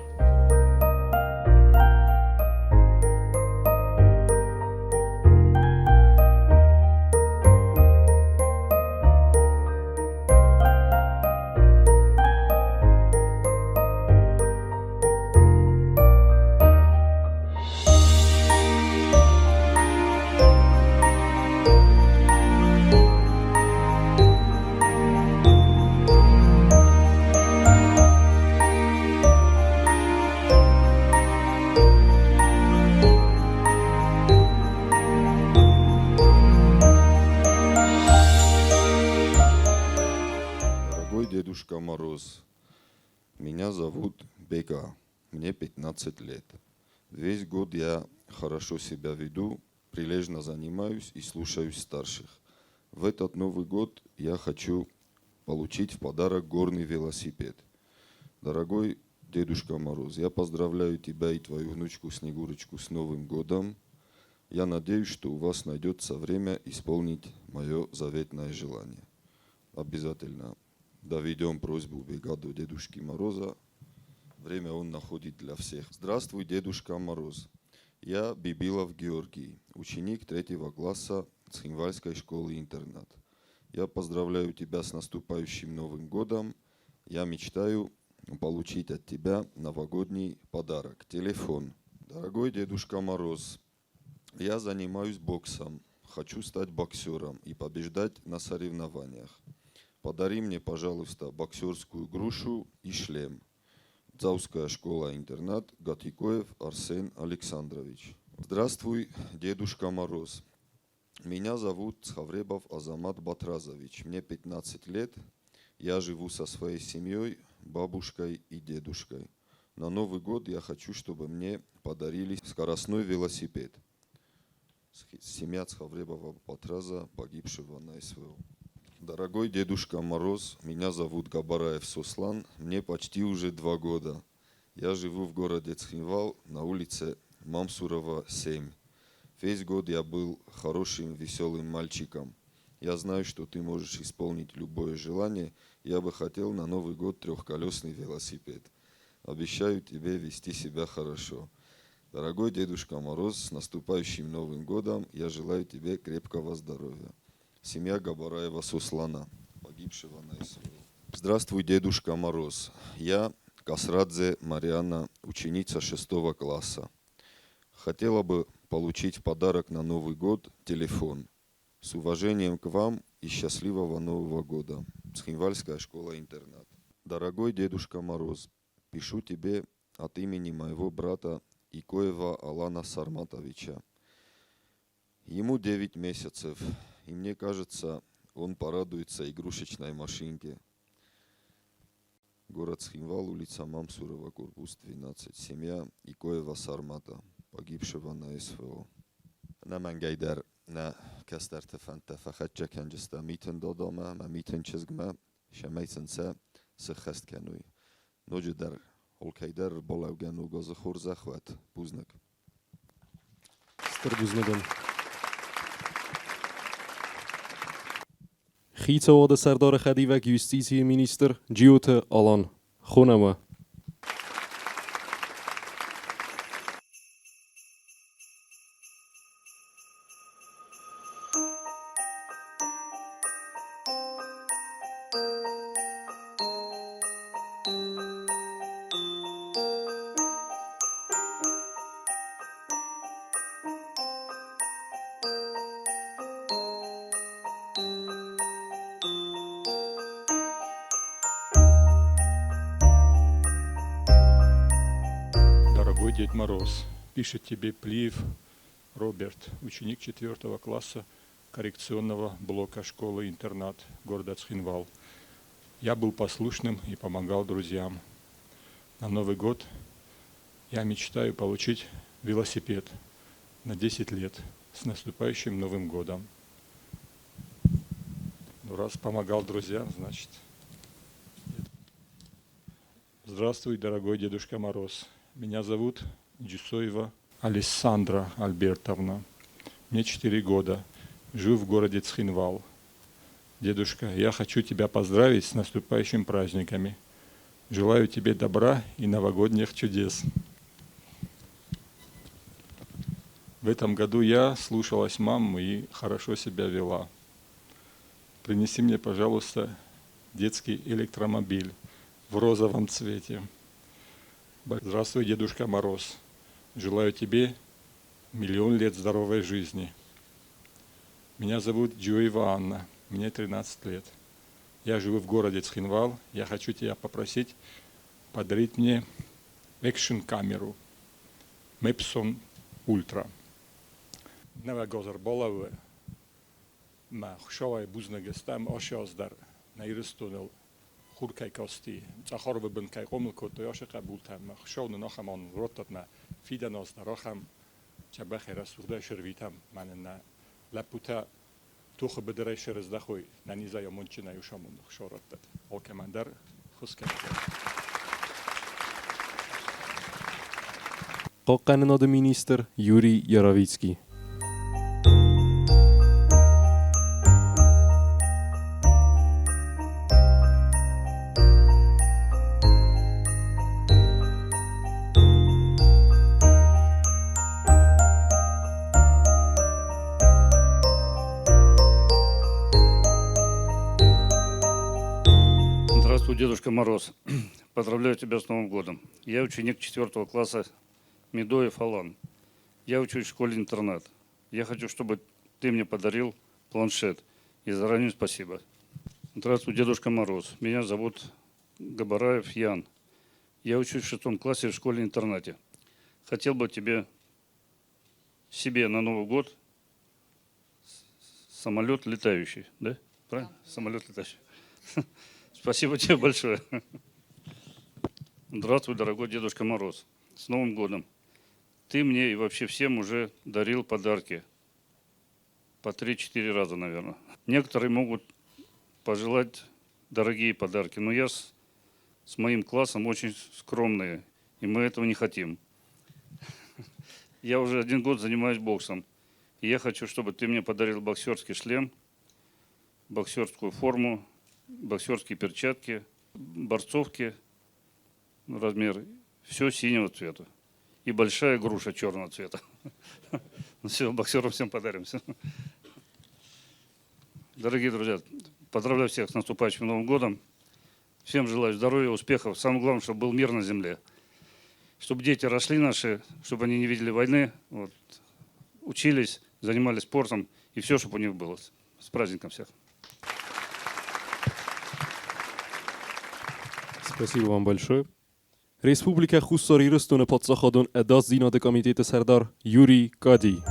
Дорогой Дедушка Мороз, меня зовут Бека, мне 15 лет. Весь год я хорошо себя веду, прилежно занимаюсь и слушаюсь старших. В этот Новый год я хочу получить в подарок горный велосипед. Дорогой Дедушка Мороз, я поздравляю тебя и твою внучку Снегурочку с Новым годом. Я надеюсь, что у вас найдется время исполнить мое заветное желание. Обязательно доведем просьбу Бега до Дедушки Мороза. Время он находит для всех. Здравствуй, Дедушка Мороз. Я Бибилов Георгий, ученик третьего класса Цхинвальской школы-интернат. Я поздравляю тебя с наступающим Новым годом. Я мечтаю получить от тебя новогодний подарок. Телефон. Дорогой Дедушка Мороз, я занимаюсь боксом. Хочу стать боксером и побеждать на соревнованиях. Подари мне, пожалуйста, боксерскую грушу и шлем. Дзауская школа-интернат, Гатикоев Арсен Александрович. Здравствуй, Дедушка Мороз. Меня зовут Цхавребов Азамат Батразович. Мне 15 лет. Я живу со своей семьей, бабушкой и дедушкой. На Новый год я хочу, чтобы мне подарили скоростной велосипед. Семья Цхавребова Батраза, погибшего на СВО. Дорогой Дедушка Мороз, меня зовут Габараев Сослан, мне почти уже 2 года. Я живу в городе Цхинвал на улице Мамсурова, 7. Весь год я был хорошим, веселым мальчиком. Я знаю, что ты можешь исполнить любое желание. Я бы хотел на Новый год трехколесный велосипед. Обещаю тебе вести себя хорошо. Дорогой Дедушка Мороз, с наступающим Новым годом! Я желаю тебе крепкого здоровья. Семья Габараева Суслана, погибшего на СВО. Здравствуй, Дедушка Мороз. Я Касрадзе Марианна, ученица 6 класса. Хотела бы получить в подарок на Новый год телефон. С уважением к вам и счастливого Нового года. Цхинвальская школа-интернат. Дорогой Дедушка Мороз, пишу тебе от имени моего брата Икоева Алана Сарматовича. Ему 9 месяцев, и мне кажется, он порадуется игрушечной машинке. Город Цхинвал, улица Мамсурова, корпус 12. Семья Икоева Сармата, погибшего на СВО. Ӕнӕмӕнгӕйдӕр нӕ кӕстӕрты фӕндтӕ фӕхӕццӕ кӕнджыстӕм Митын Дадамӕ ӕмӕ Митын чызгмӕ, цӕмӕй сын сӕ сыххӕст кӕной. Ноджыдӕр алкӕйдӕр ӕрбалӕугӕ Ног азы хорзӕх уӕд. Бузныг. Стыр бузныг. Хицауады сӕрдары хӕдивӕг юстицийы министр Джиоты Алан. Хонӕм уӕ. Дорогой Дед Мороз, пишет тебе Плиев Роберт, ученик 4 класса коррекционного блока школы-интернат города Цхинвал. Я был послушным и помогал друзьям. На Новый год я мечтаю получить велосипед на 10 лет. С наступающим Новым годом. Ну, раз помогал друзьям, значит, Здравствуй, дорогой Дедушка Мороз. Меня зовут Джусоева Алессандра Альбертовна. Мне 4 года. Живу в городе Цхинвал. Дедушка, я хочу тебя поздравить с наступающими праздниками. Желаю тебе добра и новогодних чудес. В этом году я слушалась маму и хорошо себя вела. Принеси мне, пожалуйста, детский электромобиль в розовом цвете. Здравствуй, Дедушка Мороз. Желаю тебе миллион лет здоровой жизни. Меня зовут Джуева Анна, мне 13 лет. Я живу в городе Цхинвал. Я хочу тебя попросить подарить мне экшн-камеру Mepson Ultra. Нӕуӕг аз ӕрбалӕууы мӕ Хуыцауӕй бузныг стӕм ацы аз дӕр нӕ Ирыстоныл хур кӕй касти, цъӕх арвы бын кӕй хъомыл кодтой ацы хъӕбултӕ ӕмӕ Хуыцау нын ахӕм амонд радтӕд нӕ фидӕн аз дӕр ахӕм дзӕбӕхӕй рӕсугъдӕй сӕрвитӕм, мӕнӕ нӕ лӕппутӕ тохы быдырӕй сӕрыздӕхой, нӕ низӕй амондджынӕй ус амонд Хуыцау радтӕд. Алкӕмӕн дӕр хуысгӕ. Хъахъхъӕнынады министр Юрий Яровицкий. Здравствуй, Дедушка Мороз. Поздравляю тебя с Новым годом. Я ученик четвертого класса Медоев Алан. Я учусь в школе-интернат. Я хочу, чтобы ты мне подарил планшет. И заранее спасибо. Здравствуй, Дедушка Мороз. Меня зовут Габараев Ян. Я учусь в шестом классе в школе-интернате. Хотел бы тебе себе на Новый год самолет летающий, да? Правильно? Да. Самолет летающий. Спасибо тебе большое. Здравствуй, дорогой Дедушка Мороз. С Новым годом. Ты мне и вообще всем уже дарил подарки. По 3-4 раза, наверное. Некоторые могут пожелать дорогие подарки, но я с, с моим классом очень скромные, и мы этого не хотим. Я уже один год занимаюсь боксом, и я хочу, чтобы ты мне подарил боксерский шлем, боксерскую форму, боксерские перчатки, борцовки, размер, все синего цвета. И большая груша черного цвета. Ну все, боксерам всем подаримся. Дорогие друзья, поздравляю всех с наступающим Новым годом. Всем желаю здоровья, успехов. Самое главное, чтобы был мир на земле. Чтобы дети росли наши, чтобы они не видели войны, вот, учились, занимались спортом и все, чтобы у них было. С праздником всех. Спасибо вам большое. Республикӕ Хуссар Ирыстоны паддзахадон ӕдасдзинады комитеты сӕрдар Юрий Кадий.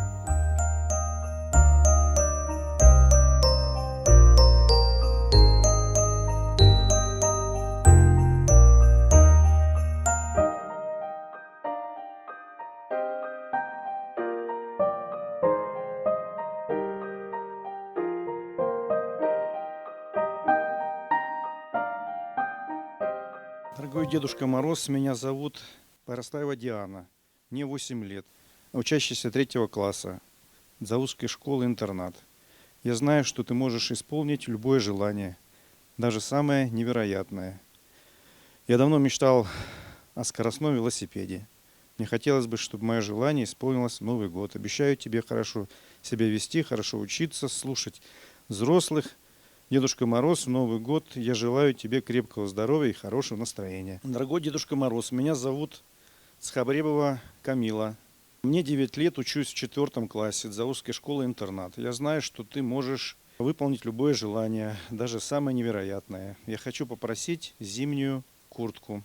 Дорогой Дедушка Мороз, меня зовут Парастаева Диана. Мне 8 лет. Учащийся третьего класса Заузской школы-интернат. Я знаю, что ты можешь исполнить любое желание, даже самое невероятное. Я давно мечтал о скоростном велосипеде. Мне хотелось бы, чтобы мое желание исполнилось в Новый год. Обещаю тебе хорошо себя вести, хорошо учиться, слушать взрослых. Дедушка Мороз, в Новый год я желаю тебе крепкого здоровья и хорошего настроения. Дорогой Дедушка Мороз, меня зовут Схабребова Камила. Мне 9 лет, учусь в четвертом классе Заузской школы-интернат. Я знаю, что ты можешь выполнить любое желание, даже самое невероятное. Я хочу попросить зимнюю куртку.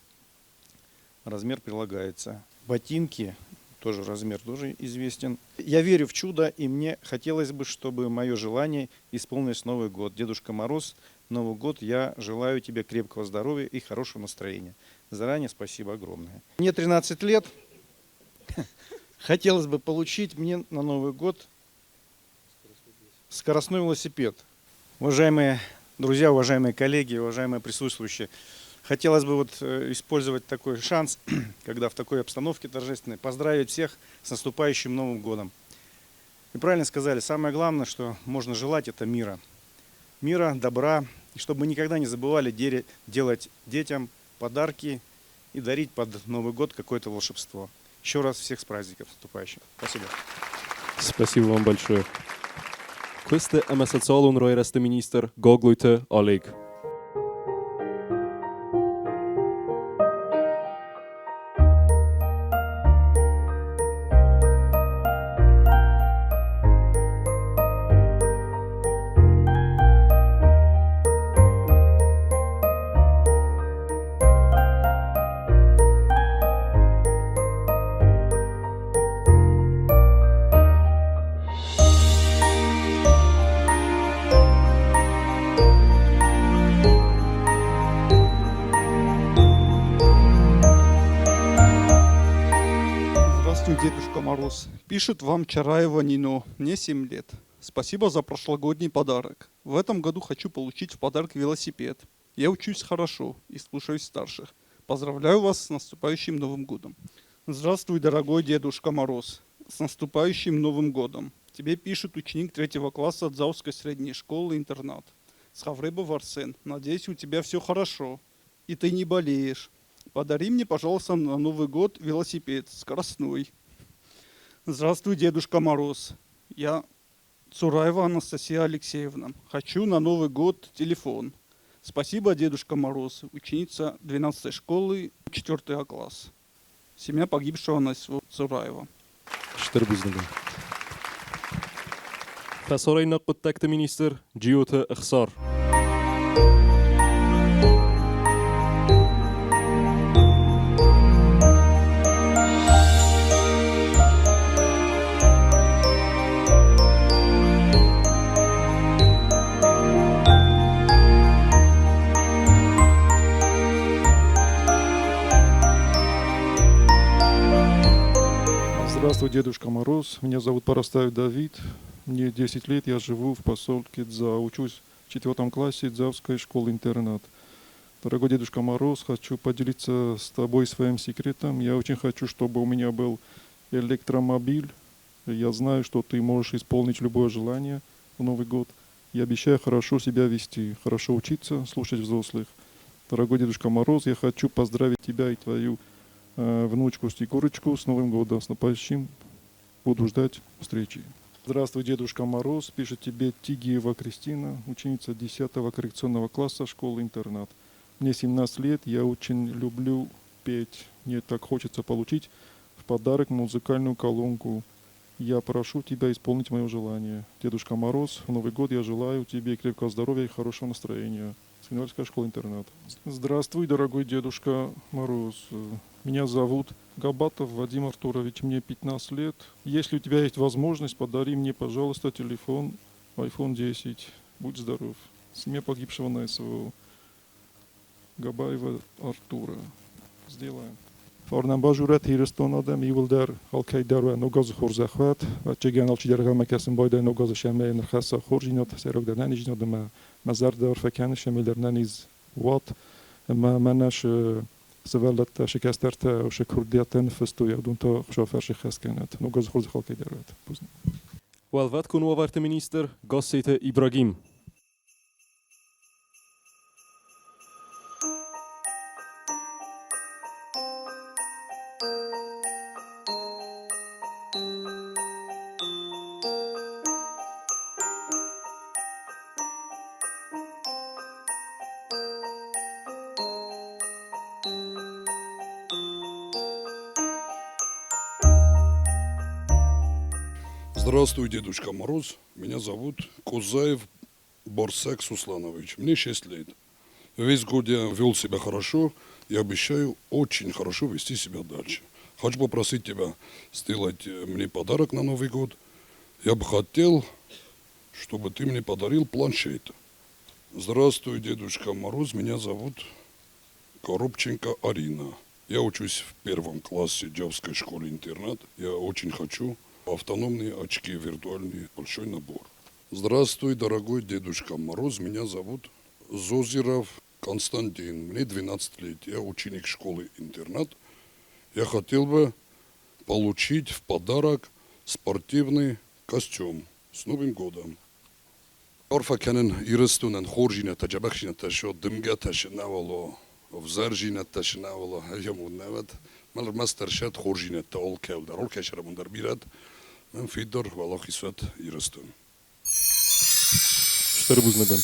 Размер прилагается. Ботинки, тоже размер тоже известен. Я верю в чудо, и мне хотелось бы, чтобы мое желание исполнилось в Новый год. Дедушка Мороз, Новый год, я желаю тебе крепкого здоровья и хорошего настроения. Заранее спасибо огромное. Мне 13 лет. Хотелось бы получить мне на Новый год скоростной велосипед. Уважаемые друзья, уважаемые коллеги, уважаемые присутствующие, Хотелось бы вот использовать такой шанс, когда в такой обстановке торжественной, поздравить всех с наступающим Новым годом. И правильно сказали, самое главное, что можно желать, это мира. Мира, добра, и чтобы мы никогда не забывали делать детям подарки и дарить под Новый год какое-то волшебство. Еще раз всех с праздником наступающим. Спасибо. Спасибо вам большое. Куысты ӕмӕ социалон райрӕзты министр Гаглойты Олег. Здравствуй, Дедушка Мороз. Пишет вам Чараева Нино. Мне 7 лет. Спасибо за прошлогодний подарок. В этом году хочу получить в подарок велосипед. Я учусь хорошо и слушаюсь старших. Поздравляю вас с наступающим Новым годом. Здравствуй, дорогой Дедушка Мороз. С наступающим Новым годом. Тебе пишет ученик 3 класса Дзауской средней школы-интернат. Схаврыбов Арсен. Надеюсь, у тебя все хорошо. И ты не болеешь. Подари мне, пожалуйста, на Новый год велосипед скоростной. Здравствуй, Дедушка Мороз. Я Цураева Анастасия Алексеевна. Хочу на Новый год телефон. Спасибо, Дедушка Мороз. Ученица 12 школы, 4 класс. Семья погибшего на СВО Цураева. Стыр бузныг. Фӕсарӕйнаг хъуыддӕгты министр Джиоты Ӕхсар. Здравствуй, Дедушка Мороз. Меня зовут Парастаев Давид. Мне 10 лет, я живу в поселке Дза. Учусь в 4 классе Дзавской школы-интернат. Дорогой Дедушка Мороз, хочу поделиться с тобой своим секретом. Я очень хочу, чтобы у меня был электромобиль. Я знаю, что ты можешь исполнить любое желание в Новый год. Я обещаю хорошо себя вести, хорошо учиться, слушать взрослых. Дорогой Дедушка Мороз, я хочу поздравить тебя и твою внучку Снегурочку с Новым годом, с наступающим. Буду ждать встречи. Здравствуй, Дедушка Мороз, пишет тебе Тигиева Кристина, ученица 10 коррекционного класса школы-интернат. Мне 17 лет, я очень люблю петь. Мне так хочется получить в подарок музыкальную колонку. Я прошу тебя исполнить мое желание. Дедушка Мороз, в Новый год я желаю тебе крепкого здоровья и хорошего настроения. Цхинвальская школа-интернат. Здравствуй, дорогой Дедушка Мороз. Меня зовут Габатов Вадим Артурович, мне 15 лет. Если у тебя есть возможность, подари мне, пожалуйста, телефон iPhone 10. Будь здоров. Семья погибшего на СВО. Габаева Артура. Сделаем. Фарнан бажурат Ирыстон адӕм иууылдӕр алкӕй дӕр уӕ ног азы хорзӕх уӕд. Ӕвӕццӕгӕн алчидӕр ӕнхъӕлмӕ кӕсын байдайы ног азы сӕмӕ нырхӕсса хорздзинад, сӕйрагдӕр ӕнӕниздзинад ӕмӕ мӕ зӕрдӕ арфӕ кӕны сӕмӕ дӕр ӕнӕниз уат. Ӕмӕ мӕнӕ сывӕллӕттӕ, сӕ кӕстӕртӕ сӕ курдиӕттӕ ныффыстой, уыдон та Хуыцауы фӕрцы хӕс кӕнӕд. Ног азы хорзӕх алкӕй дӕр уӕд. Бузныг. Уӕлвӕткон уавӕрты министр Гасситы Ибрагим. Здравствуй, Дедушка Мороз. Меня зовут Козаев Барсек Сусланович. Мне 6 лет. Весь год я вел себя хорошо и обещаю очень хорошо вести себя дальше. Хочу попросить тебя сделать мне подарок на Новый год. Я бы хотел, чтобы ты мне подарил планшет. Здравствуй, Дедушка Мороз. Меня зовут Коробченко Арина. Я учусь в 1 классе Джавской школы-интернат. Я очень хочу автономные очки, виртуальный большой набор. Здравствуй, дорогой Дедушка Мороз. Меня зовут Зозиров Константин, мне 12 лет, я ученик школы-интернат. Я хотел бы получить в подарок спортивный костюм. С Новым годом! Арфӕ кӕнын Ирыстонӕн хорздзинӕдтӕ, дзӕбӕхдзинӕдтӕ сӕ дымгӕтӕ сынӕуало, ӕвзӕрдзинӕдтӕ сынӕуало, ӕгӕмон нӕ уӕд. Мӕн ӕрмӕстдӕр сӕт хорздзинӕдтӕ алкӕуыл дӕр, алкӕй сӕрабон дӕр бирӕт. Мӕн фидар уӕлахиз уӕд Ирыстон. Стыр бузныг уын.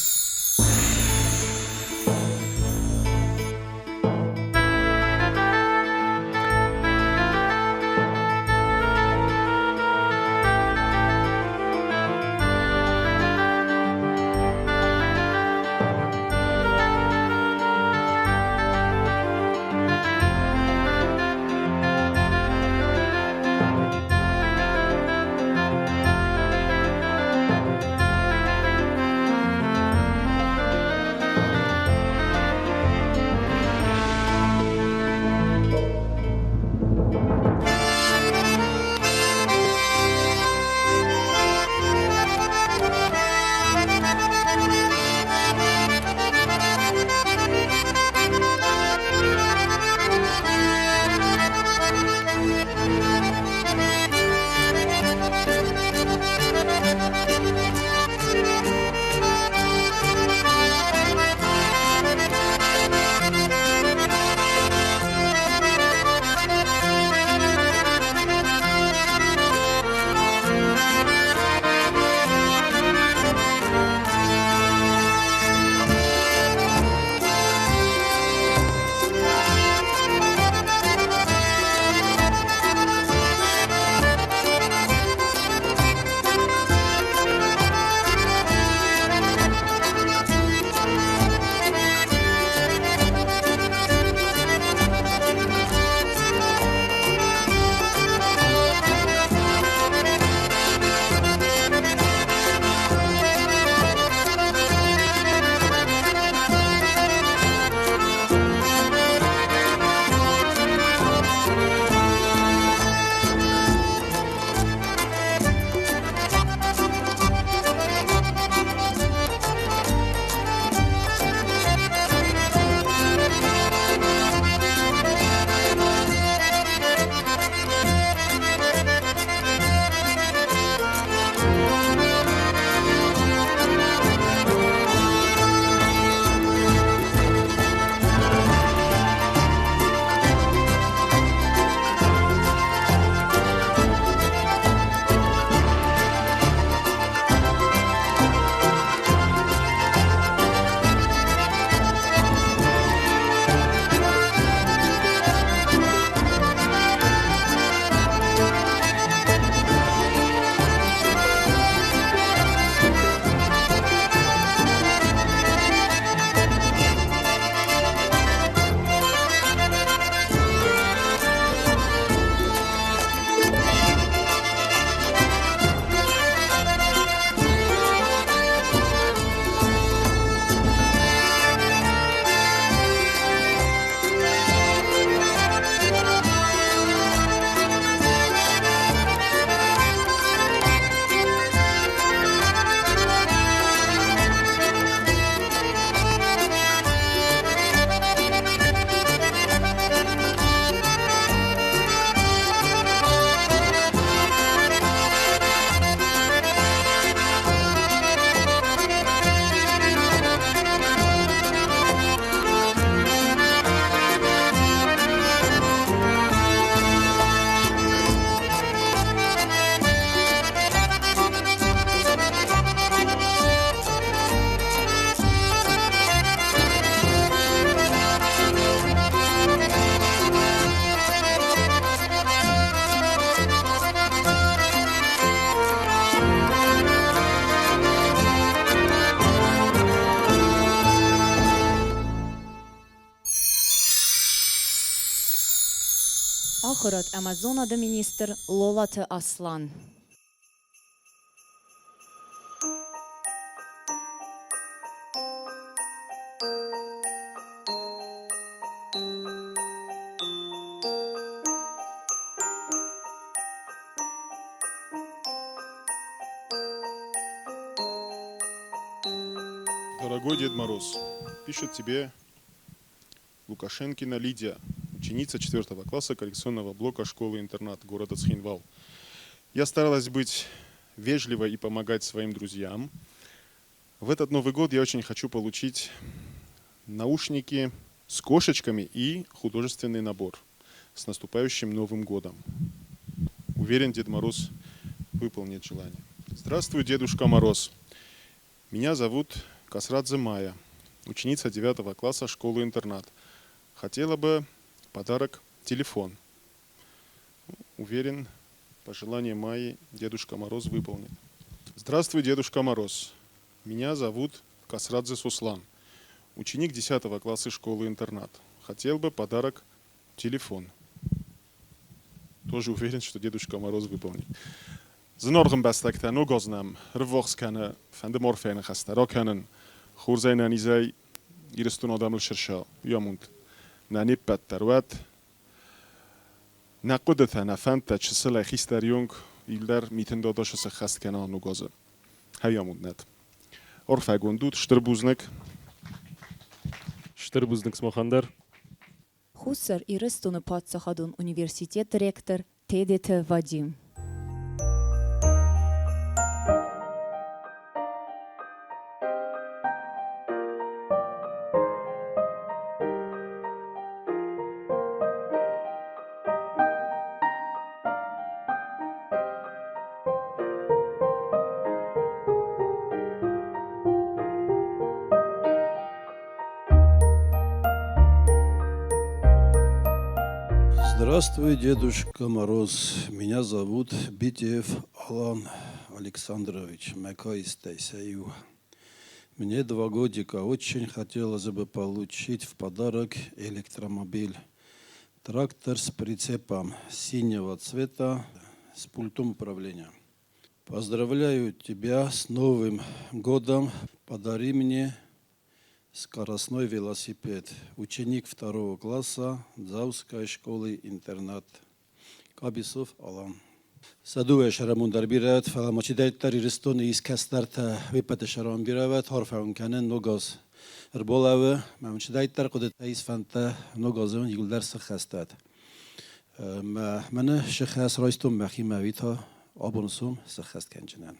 Ахуырад ӕмӕ зонады министр Лолаты Аслан. Дорогой Дед Мороз, пишет тебе Лукашенкина Лидия, ученица 4 класса коррекционного блока школы-интернат города Цхинвал. Я старалась быть вежливой и помогать своим друзьям. В этот Новый год я очень хочу получить наушники с кошечками и художественный набор. С наступающим Новым годом! Уверен, Дед Мороз выполнит желание. Здравствуй, Дедушка Мороз! Меня зовут Касрадзе Майя, ученица 9 класса школы-интернат. Хотела бы подарок телефон. Уверен, пожелание Майи Дедушка Мороз выполнит. Здравствуй, Дедушка Мороз! Меня зовут Касрадзе Суслан, ученик 10 класса школы-интернат. Хотел бы подарок телефон. Тоже уверен, что Дедушка Мороз выполнит. Зынаргъ ӕмбӕстӕгтӕ, ног аз нӕм ӕрыввахс кӕны, фӕнды ма арфӕйы ныхӕстӕ ракӕнын, хорзӕй нӕ низӕй Ирыстоны адӕмыл сырса, уый амонд нӕ не ппӕт дӕр уӕд. Нӕ хъуыдытӕ, нӕ фӕндтӕ чысылӕй хистӕры онг иуылдӕр Митын Дада сӕххӕст кӕна ног азы. Хӕй амонд нӕт. Арфӕгонд ут, стыр бузныг. Стыр бузныг сымахӕн дӕр. Хуссар Ирыстоны паддзахадон университеты ректор Тедеты Вадим. Здравствуй, Дедушка Мороз. Меня зовут Битиев Алан Александрович. Мэкайстайсаю. Мне 2 годика. Очень хотелось бы получить в подарок электромобиль. Трактор с прицепом синего цвета с пультом управления. Поздравляю тебя с Новым годом. Подари мне скоростной велосипед. Ученик 2 класса Дзаускай школы-интернат. Кабисов Алан. Садуя шарамундар бират, фаламачидайтар Иристоны из кастарта выпаты шарам бирават, хорфаун канен ногоз рболавы, мамчидайтар кудет из фанта ногозун юлдар сахастат. Мане шехас ройстум махима вита абонсум сахаст кенчинен.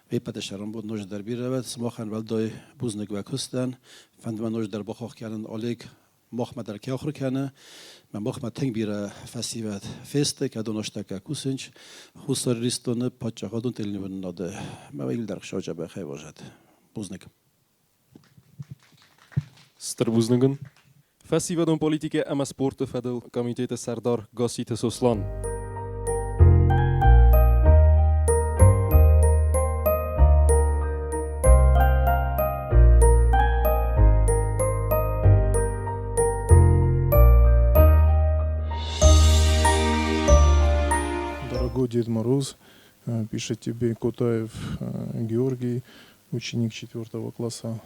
Выпаты шарам буд нож дар бирават, смохан валдой бузныг вакустан, фандма нож дар бохох канен Олег мохма дар кеохр кене, ма мохма тынг бирӕ фӕсивӕд фесты, кӕдон ӕстӕккӕ кусынц Хуссар Ирыстоны паддзахадон телеуынынады. Мӕ иуылдӕр Хуыцауджабӕхӕй уазӕд. Бузныг. Стыр бузныг ын. Фӕсивӕдон политикӕ ӕмӕ спорты фӕдыл комитеты сӕрдар Гасситы Сослан. Дорогой Дед Мороз, пишет тебе Кутаев Георгий, ученик 4 класса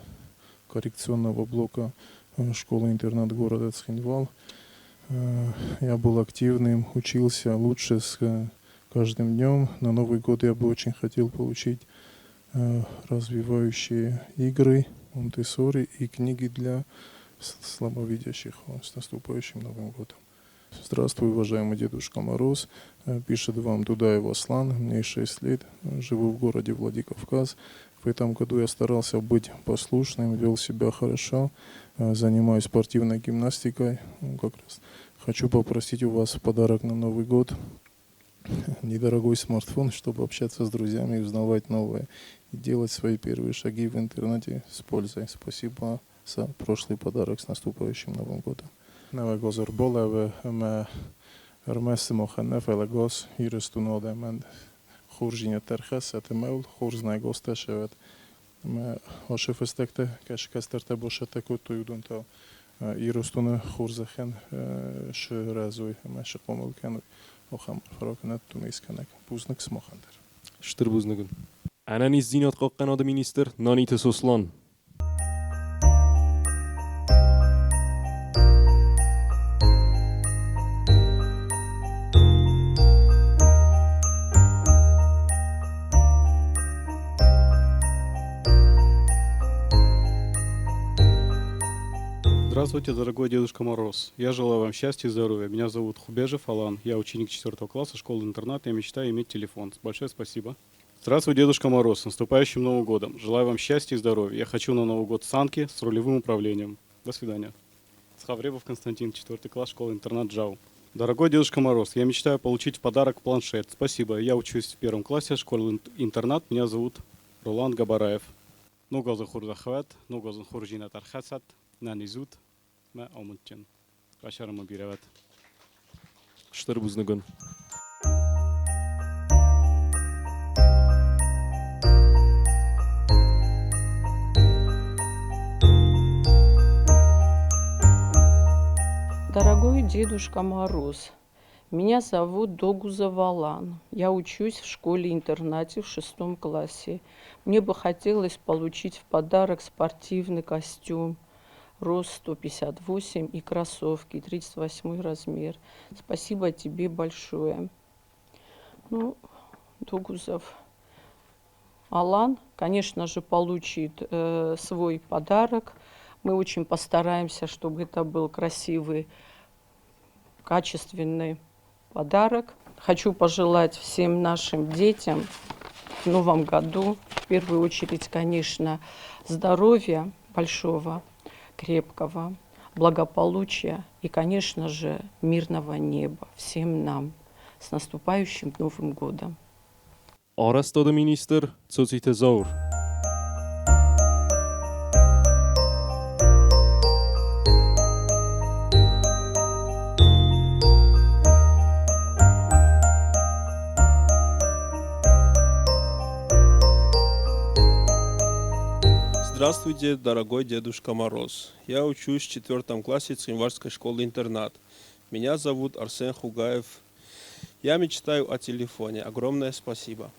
коррекционного блока школы-интернат города Цхинвал. Я был активным, учился лучше с каждым днем. На Новый год я бы очень хотел получить развивающие игры, Монтессори и книги для слабовидящих. С наступающим Новым годом. Здравствуй, уважаемый Дедушка Мороз. Пишет вам Дудаев Аслан. Мне 6 лет. Живу в городе Владикавказ. В этом году я старался быть послушным, вел себя хорошо. Занимаюсь спортивной гимнастикой. Как раз хочу попросить у вас в подарок на Новый год недорогой смартфон, чтобы общаться с друзьями, узнавать новое и делать свои первые шаги в интернете с пользой. Спасибо за прошлый подарок. С наступающим Новым годом. Ног аз ӕрбалӕууы ӕмӕ ӕрмӕст сымахӕн нӕ, фӕлӕ гас Ирыстоны адӕмӕн хорздзинӕдтӕ ӕрхӕссӕт ӕмӕ уыл хорз нӕгазтӕ сӕвӕд. Ӕмӕ ацы фыстӕгтӕ кӕстӕртӕ басӕттӕ кодтой, уыдон та Ирыстоны хорзӕхӕн сырӕзой ӕмӕ схъомыл кӕной. Ахӕм арфӕ ракӕнӕд Дунескӕнӕг. Бузныг сымахӕн дӕр. Стыр бузныг ын. Ӕнӕниздзинад хъахъхъӕнады министр Наниты Сослан. Здравствуйте, дорогой Дедушка Мороз. Я желаю вам счастья и здоровья. Меня зовут Хубежев Алан. Я ученик 4 класса школы-интерната. Я мечтаю иметь телефон. Большое спасибо. Здравствуй, Дедушка Мороз. С наступающим Новым годом. Желаю вам счастья и здоровья. Я хочу на Новый год санки с рулевым управлением. До свидания. Схавребов Константин, 4 класс, школа-интернат Джау. Дорогой Дедушка Мороз, я мечтаю получить в подарок планшет. Спасибо. Я учусь в первом классе школы-интернат. Меня зовут Ролан Габараев. Ногазын хурзахват, ногазын хуржинат архасат, нанизут, мә амундджын. Къӕсӕрмӕ бирӕ уӕд. Стыр бузныг уын. Дорогой Дедушка Мороз, меня зовут Догузова Алан. Я учусь в школе-интернате в шестом классе. Мне бы хотелось получить в подарок спортивный костюм, рост 158 и кроссовки 38 размер. Спасибо тебе большое. Ну, Догузов Алан, конечно же, получит свой подарок. Мы очень постараемся, чтобы это был красивый, качественный подарок. Хочу пожелать всем нашим детям в новом году, в первую очередь, конечно, здоровья большого, крепкого, благополучия и, конечно же, мирного неба всем нам. С наступающим Новым годом! Арӕзтады министр Цоциты Заур. Здравствуйте, дорогой Дедушка Мороз. Я учусь в четвертом классе Цхинвальской школы-интернат. Меня зовут Арсен Хугаев. Я мечтаю о телефоне. Огромное спасибо.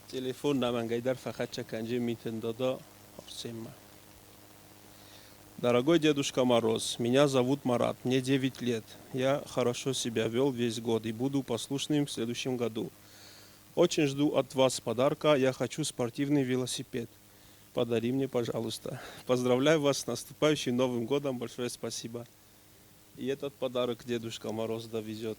Телефон нӕмӕнгӕйдӕр фӕхӕццӕ кӕнджын Митын Дада Арсенмӕ. Дорогой Дедушка Мороз, меня зовут Марат, мне 9 лет. Я хорошо себя вел весь год и буду послушным в следующем году. Очень жду от вас подарка. Я хочу спортивный велосипед. Подари мне, пожалуйста. Поздравляю вас с наступающим Новым годом. Большое спасибо. И этот подарок Дедушка Мороз довезет.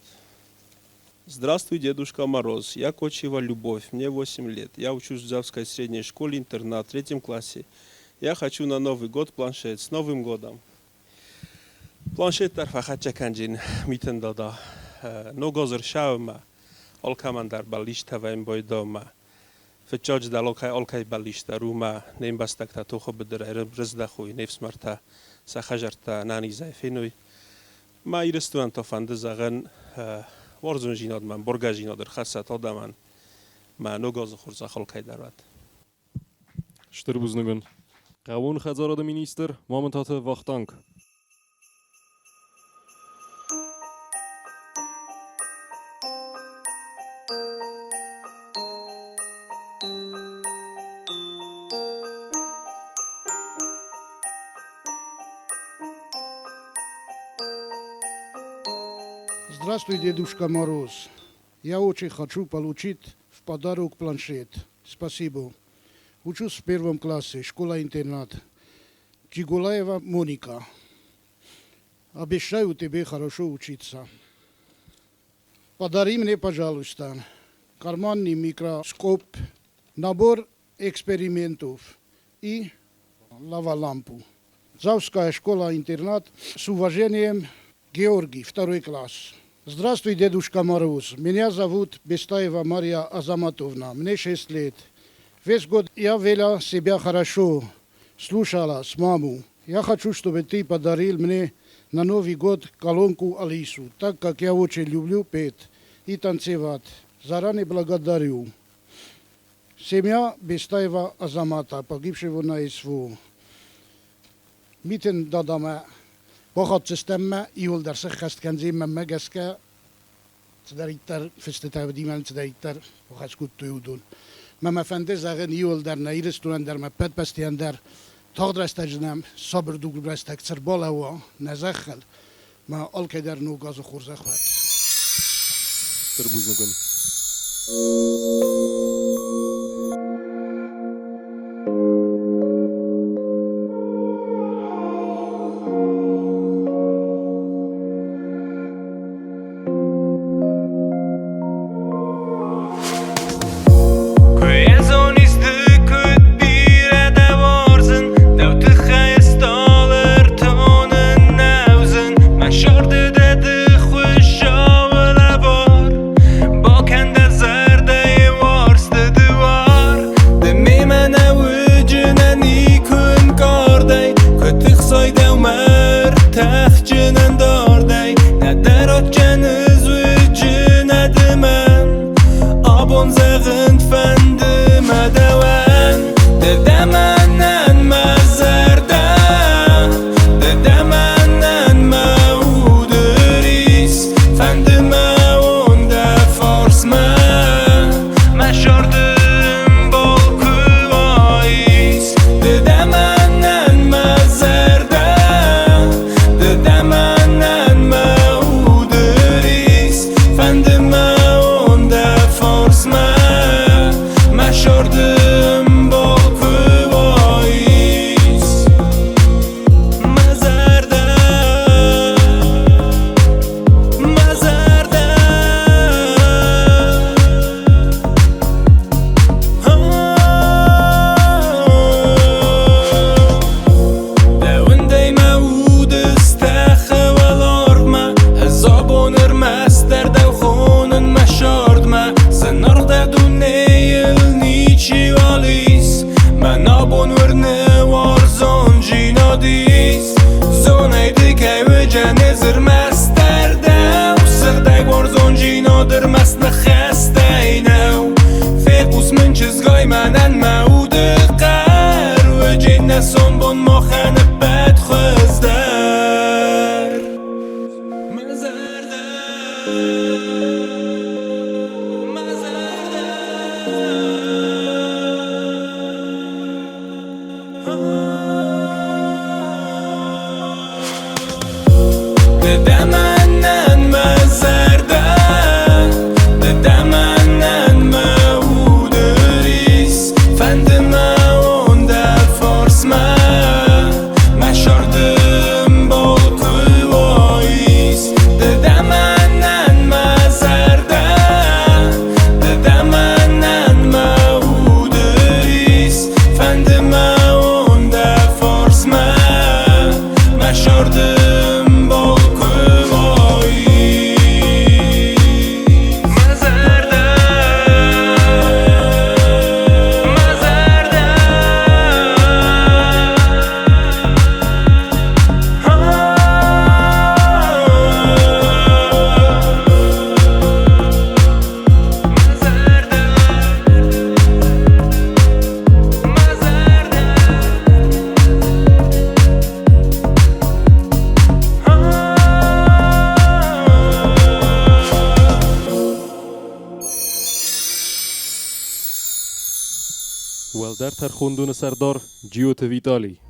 Здравствуй, Дедушка Мороз. Я Кочева Любовь. Мне 8 лет. Я учусь в Дзавской средней школе-интернат в третьем классе. Я хочу на Новый год планшет. С Новым годом! Планшет дӕр фӕхӕццӕ кӕнджын Митын Дада. Ног азы ршӕумӕ алкӕмӕн дӕр бӕллицтӕ вӕййы байдомӕ. Фыццаджыдӕр алкӕй алкӕй бӕллиц дӕр у мӕ не мбӕстӕгтӕ тохы быдырӕй рыздӕхой, не фсымӕртӕ сӕ хӕдзӕрттӕ ӕнӕнизӕй феной. Мӕ Ирыстонӕн та фӕнды зӕгъын уарзондзинад мӕ ӕмбаргӕдзинад ӕрхӕссӕт адӕмӕн. Мӕ ног азы хорзӕх алкӕй дӕр уӕд. Стыр бузныг уын. Хъӕууон хӕдзарады министр Мамытаты Вахтанг. Здравствуй, Дедушка Мороз. Я очень хочу получить в подарок планшет. Спасибо. Учусь в первом классе, школа-интернат. Чигулаева Моника. Обещаю тебе хорошо учиться. Подари мне, пожалуйста, карманный микроскоп, набор экспериментов и лава-лампу. Завская школа-интернат. С уважением, Георгий, второй класс. Здравствуй, Дедушка Мороз. Меня зовут Бестаева Мария Азаматовна. Мне 6 лет. Весь год я вела себя хорошо, слушала с маму. Я хочу, чтобы ты подарил мне на Новый год колонку Алису, так как я очень люблю петь и танцевать. Заранее благодарю. Семья Бестаева Азамата, погибшего на СВО. Митын Дадамӕ бахӕццӕ мӕ иууылдӕр сӕххӕст кӕндзӕн мӕнмӕ гӕсгӕ цыдӕриддӕр фыстытӕ уыди мӕн цыдӕриддӕр бахӕс кодтой уыдон. Мӕ мӕ фӕнды зӕгъын иууылдӕр нӕ Ирыстонӕн дӕр, мӕ ӕппӕт бӕстӕйӕн дӕр тагъд рӕстӕджы нӕм сабыр дуг рӕстӕг цы рбалӕууа нӕ зӕххыл, мӕ алкӕй дӕр ног азы хорзӕх уӕд. Стыр бузныг уын. зӕгъын фӕнды мӕ дӕуӕн, Ды дӕ мӕнӕн мӕ зӕрдӕ, Ды дӕ мӕнӕн мӕ уды рис, Фӕнды мӕ уон дӕ фарсмӕ, Мӕ зӕрды мбал куы уаис. Ды дӕ мӕнӕн мӕ зӕрдӕ, Ды дӕ мӕнӕн мӕ уды рис, Фӕнды мӕ уон дӕ фарсмӕ, Мӕ зӕрды мбал куы уаис. Мӕ зӕрдӕ, мӕ зӕрдӕ. Дӕ уындӕй мӕ уд ыстӕхы уӕларвмӕ, Ӕз абон ӕрмӕстдӕр дӕу хонын мӕ сардмӕ. Зынаргъ дӕ дунейыл ничиуал ис, Мӕн абон уырны уарзондзинад ис. Зон ӕй, ды кӕй уыдзӕн ӕз ӕрмӕстдӕр дӕу, Сыгъдӕг уарзондзинад ӕрмӕст ныхӕстӕй нӕу. Фехъус мын, чызгай, мӕнӕн мӕ уды хъӕр, Уыджы нӕ сомбон махӕн ӕппӕт хуыздӕр. Мӕ зӕрдӕ, мӕ зӕрдӕ. Ды дӕ мӕнӕн мӕ зӕрдӕ, ды дӕ мӕнӕн мӕ уды рис, Фӕнды мӕ уон дӕ фарсмӕ, мӕ зӕрды мбал куы уаис. Ды дӕ мӕнӕн мӕ зӕрдӕ, ды дӕ мӕнӕн мӕ уды рис, Фӕнды мӕ уон дӕ фарсмӕ, мӕ зӕрды мбал куы уаис. Мӕ зӕрдӕ, мӕ зӕрдӕ. Уӕлдӕр тӕрхондоны сӕрдар Джиоты Виталий.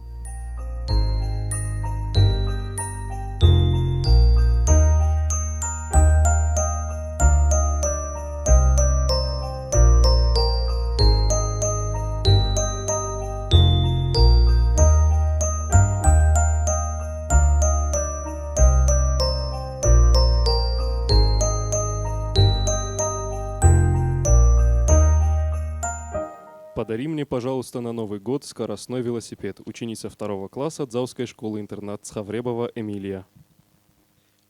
Подари мне, пожалуйста, на Новый год скоростной велосипед. Ученица второго класса Дзауской школы-интернат Цховребова Эмилия.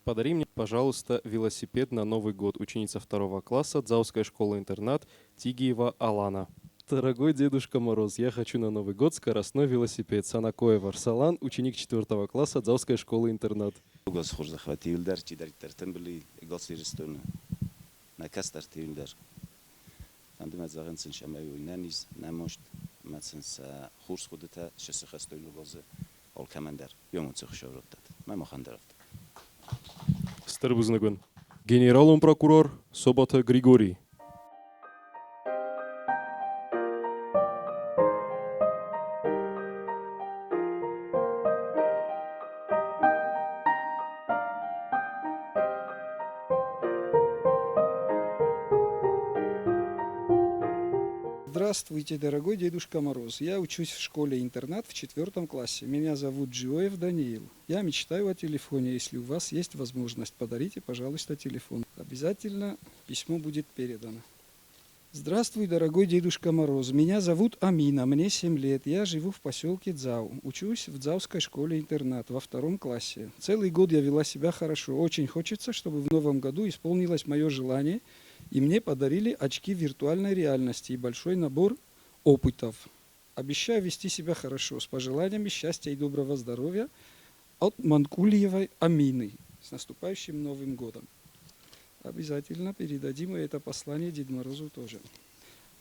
Подари мне, пожалуйста, велосипед на Новый год. Ученица второго класса Дзауской школы-интернат Тигиева Алана. Дорогой Дедушка Мороз, я хочу на Новый год скоростной велосипед. Санакоев Арсалан, ученик четвертого класса Дзауской школы-интернат. Ног азы хорзӕх уӕд иууылдӕр, чидӕриддӕр тымбыл и ӕгас Ирыстоны нӕ кӕстӕрты иууылдӕр. Фӕнды мӕ зӕгъын сын, цӕмӕй уой ӕнӕниз, ӕнӕмаст ӕмӕ сын сӕ хорз хъуыдытӕ сӕххӕст уой Ног азы алкӕмӕн дӕр. Йе монцы Хуыцау раттӕд. Мӕ махӕн дӕр афтӕ. Стыр бузныг уын. Генералон прокурор Собаты Григорий. Здравствуйте, дорогой Дедушка Мороз. Я учусь в школе-интернат в четвертом классе. Меня зовут Джиоев Даниил. Я мечтаю о телефоне. Если у вас есть возможность, подарите, пожалуйста, телефон. Обязательно письмо будет передано. Здравствуй, дорогой Дедушка Мороз. Меня зовут Амина, мне 7 лет. Я живу в поселке Дзау. Учусь в Дзауской школе-интернат во втором классе. Целый год я вела себя хорошо. Очень хочется, чтобы в новом году исполнилось мое желание, и мне подарили очки виртуальной реальности и большой набор опытов. Обещаю вести себя хорошо. С пожеланиями счастья и доброго здоровья от Манкульевой Амины. С наступающим Новым годом! Обязательно передадим и это послание Деду Морозу тоже.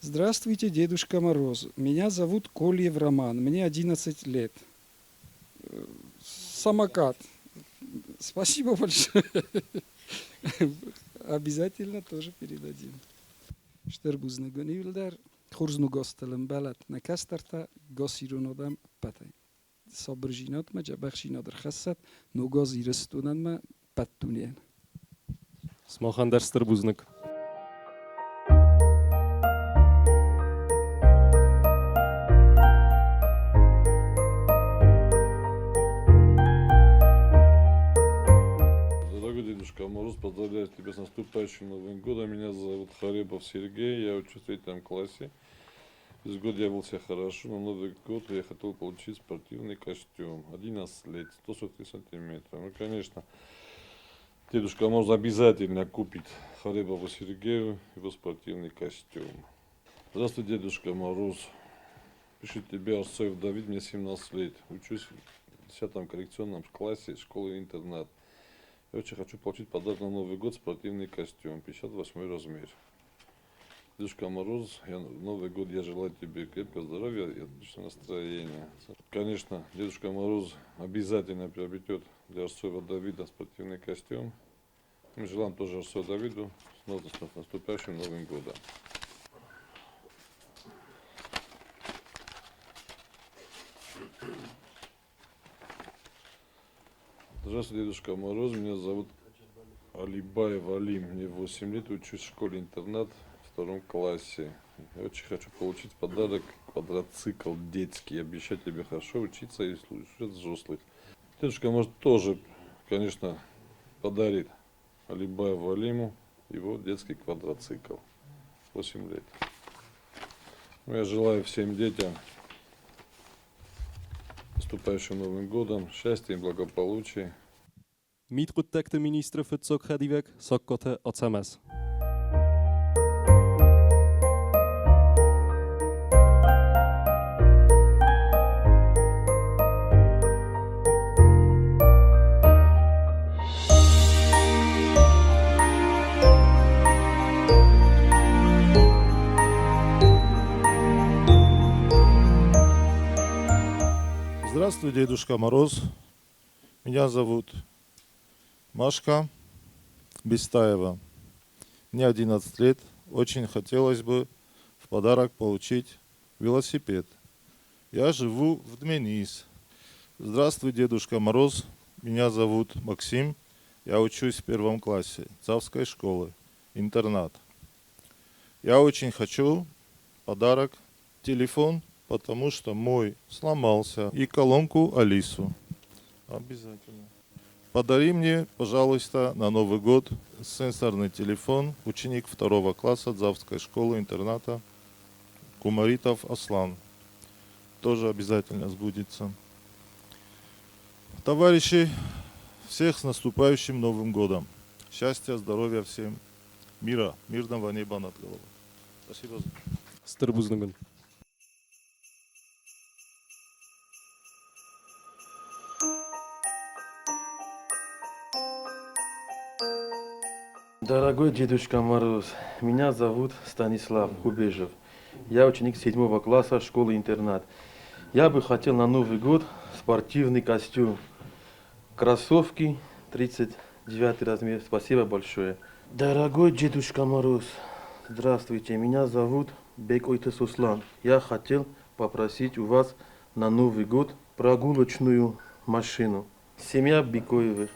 Здравствуйте, Дедушка Мороз. Меня зовут Кольев Роман. Мне 11 лет. Самокат. Спасибо большое. Обязательно тоже передадим. Стыр бузныг уын иууылдӕр. Хорз ногазтыл ӕмбӕлӕт нӕ кӕстӕртӕ, гас ирон адӕм ӕппӕтӕй. Сабырдзинадмӕ, дзӕбӕхдзинад ӕрхӕссӕт Ногаз Ирыстонӕн ӕмӕ ӕппӕт дунейӕн. Сымахӕн дӕр стыр бузныг. Дорогой Дедушка Мороз, поздравляю тебя с наступающим Новым годом. Меня зовут Харебов Сергей, я учусь в третьем классе. Весь год я вел себя хорошо, на Новый год я хотел получить спортивный костюм. 11 лет, 143 сантиметра. Ну, конечно, Дедушка Мороз обязательно купит Харебову Сергею его спортивный костюм. Здравствуй, Дедушка Мороз. Пишет тебе Арсоев Давид, мне 17 лет. Учусь в 10 коррекционном классе школы-интернат. Я очень хочу получить подарок на Новый год спортивный костюм, 58 размер. Дедушка Мороз, я, Новый год я желаю тебе крепкого здоровья и отличного настроения. Конечно, Дедушка Мороз обязательно приобретет для Арсоева Давида спортивный костюм. Мы желаем тоже Арсоеву Давиду с наступающим Новым годом. Здравствуйте, Дедушка Мороз. Меня зовут Алибаев Алим. Мне 8 лет, учусь в школе-интернат в втором классе. Я очень хочу получить подарок квадроцикл детский. Обещаю тебе хорошо учиться и слушать взрослых. Дедушка может тоже, конечно, подарит Алибаеву Алиму его детский квадроцикл. 8 лет. Ну, я желаю всем детям наступающим Новым годом, счастья и благополучия. Мидхъуыддӕгты министры фыццаг хӕдивӕг Сагкаты Ацӕмӕз. Здравствуй, Дедушка Мороз. Меня зовут Машка Бестаева. Мне 11 лет. Очень хотелось бы в подарок получить велосипед. Я живу в Дменис. Здравствуй, Дедушка Мороз. Меня зовут Максим. Я учусь в первом классе Цавской школы, интернат. Я очень хочу подарок телефон, потому что мой сломался, и колонку Алису. Обязательно. Подари мне, пожалуйста, на Новый год сенсорный телефон, ученик второго класса Дзавской школы-интерната Кумаритов Аслан. Тоже обязательно сбудется. Товарищи, всех с наступающим Новым годом. Счастья, здоровья всем, мира, мирного неба над головой. Спасибо. Стыр бузныг. Дорогой Дедушка Мороз, меня зовут Станислав Хубежев. Я ученик седьмого класса школы-интернат. Я бы хотел на Новый год спортивный костюм. Кроссовки 39 размер. Спасибо большое. Дорогой Дедушка Мороз, здравствуйте. Меня зовут Бекойта Суслан. Я хотел попросить у вас на Новый год прогулочную машину. Семья Бекоевых.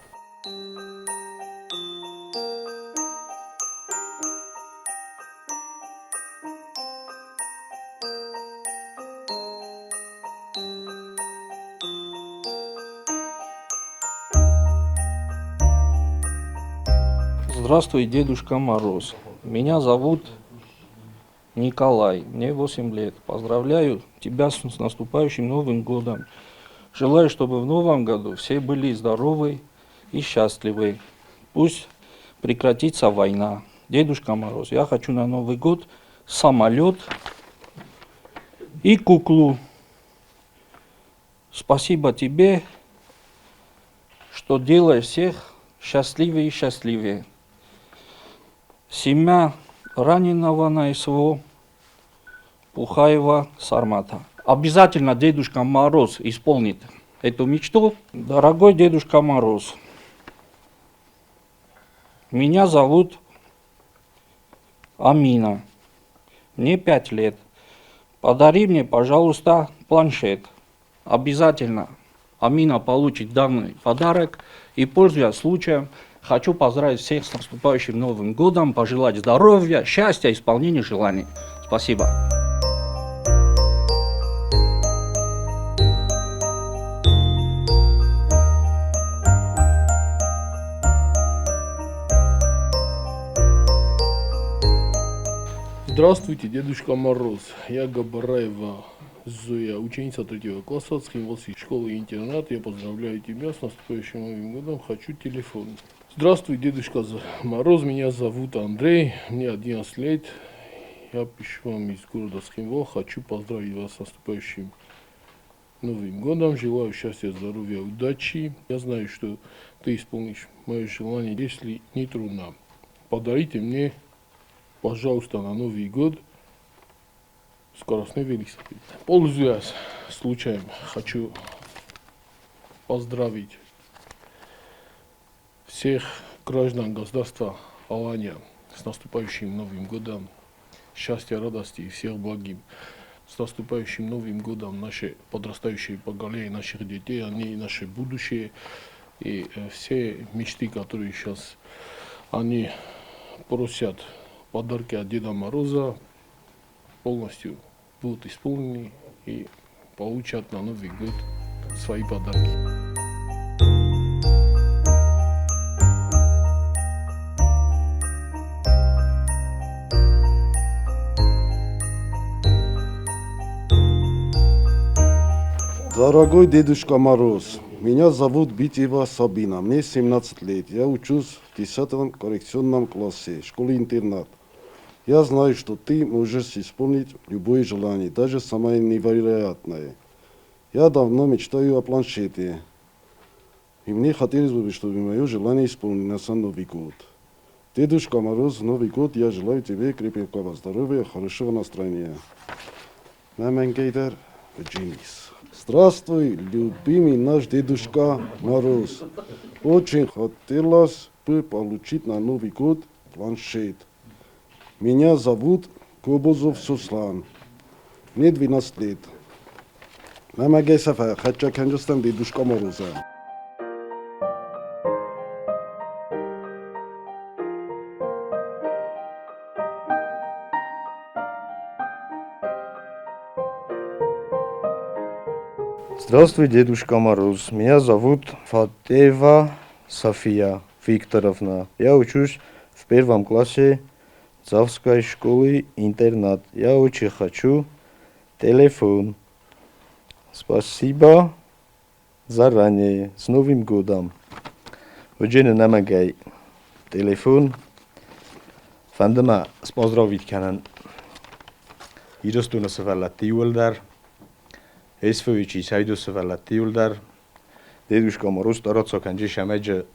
Здравствуй, Дедушка Мороз. Меня зовут Николай, мне 8 лет. Поздравляю тебя с наступающим Новым годом. Желаю, чтобы в новом году все были здоровы и счастливы. Пусть прекратится война. Дедушка Мороз, я хочу на Новый год самолет и куклу. Спасибо тебе, что делаешь всех счастливее и счастливее. Семья раненого на СВО. Пухаева Сармата. Обязательно Дедушка Мороз исполнит эту мечту. Дорогой Дедушка Мороз, меня зовут Амина. Мне 5 лет. Подари мне, пожалуйста, планшет. Обязательно Амина получит данный подарок. И, пользуясь случаем, хочу поздравить всех с наступающим Новым годом, пожелать здоровья, счастья, исполнения желаний. Спасибо. Здравствуйте, Дедушка Мороз. Я Габараева Зоя, ученица 3 класса Цхинвальской школы-интернат. Я поздравляю тебя с наступающим Новым годом. Хочу телефон. Здравствуй, Дедушка Мороз. Меня зовут Андрей. Мне 11 лет. Я пишу вам из города Цхинвал. Хочу поздравить вас с наступающим Новым годом. Желаю счастья, здоровья, удачи. Я знаю, что ты исполнишь мое желание, если не трудно. Подарите мне, пожалуйста, на Новый год скоростной велосипед. Пользуясь случаем, хочу поздравить всех граждан государства Алания с наступающим Новым годом. Счастья, радости и всех благим. С наступающим Новым годом наше подрастающее поколение, наших детей, они наше будущее. И все мечты, которые сейчас они просят подарки от Деда Мороза, полностью будут исполнены и получат на Новый год свои подарки. Дорогой Дедушка Мороз, меня зовут Битева Сабина, мне 17 лет, я учусь в 10 коррекционном классе школы-интернат. Я знаю, что ты можешь исполнить любое желание, даже самое невероятное. Я давно мечтаю о планшете, и мне хотелось бы, чтобы мое желание исполнилось на Новый год. Дедушка Мороз, Новый год я желаю тебе крепкого здоровья, хорошего настроения. Наменгейдер Джинис. Здравствуй, любимый наш Дедушка Мороз. Очень хотелось бы получить на Новый год планшет. Меня зовут Кобозов Суслан. Мне 12 лет. Намагайсафа, хочу канджастан Дедушка Мороза. Здравствуй, Дедушка Мороз. Меня зовут Фатеева София Викторовна. Я учусь в 1 классе Дзавской школы-интернат. Я очень хочу телефон. Спасибо заранее. С Новым годом. Уджина намагай. Телефон. Фандама споздравить канан. Иростуна сывӕллӕтты иууылдӕр. Эсфовичи сайду сывӕллӕтты иууылдӕр. Дедушка Мороз стараться кӕнджи шамӕджы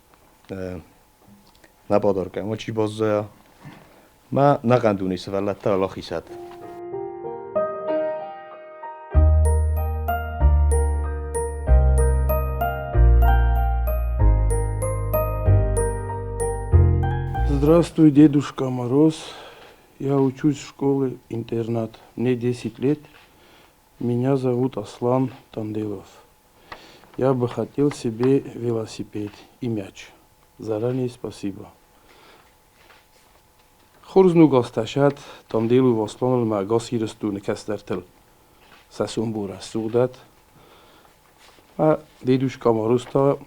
нӕ падарка ӕмӕ чи баззайа. Мӕ нӕхъӕн дунейы сывӕллӕттӕ Аллах исӕд. Здравствуй, Дедушка Мороз. Я учусь в школе-интернат. Мне 10 лет. Меня зовут Аслан Танделов. Я бы хотел себе велосипед и мяч. Заранее спасибо. Хорз нугасташат Танделов Асланыл мӕ ӕгас Ирыстоны кӕстӕртыл сӕ сомбон рӕсугъдӕт. Мӕ Дедушка Мороз та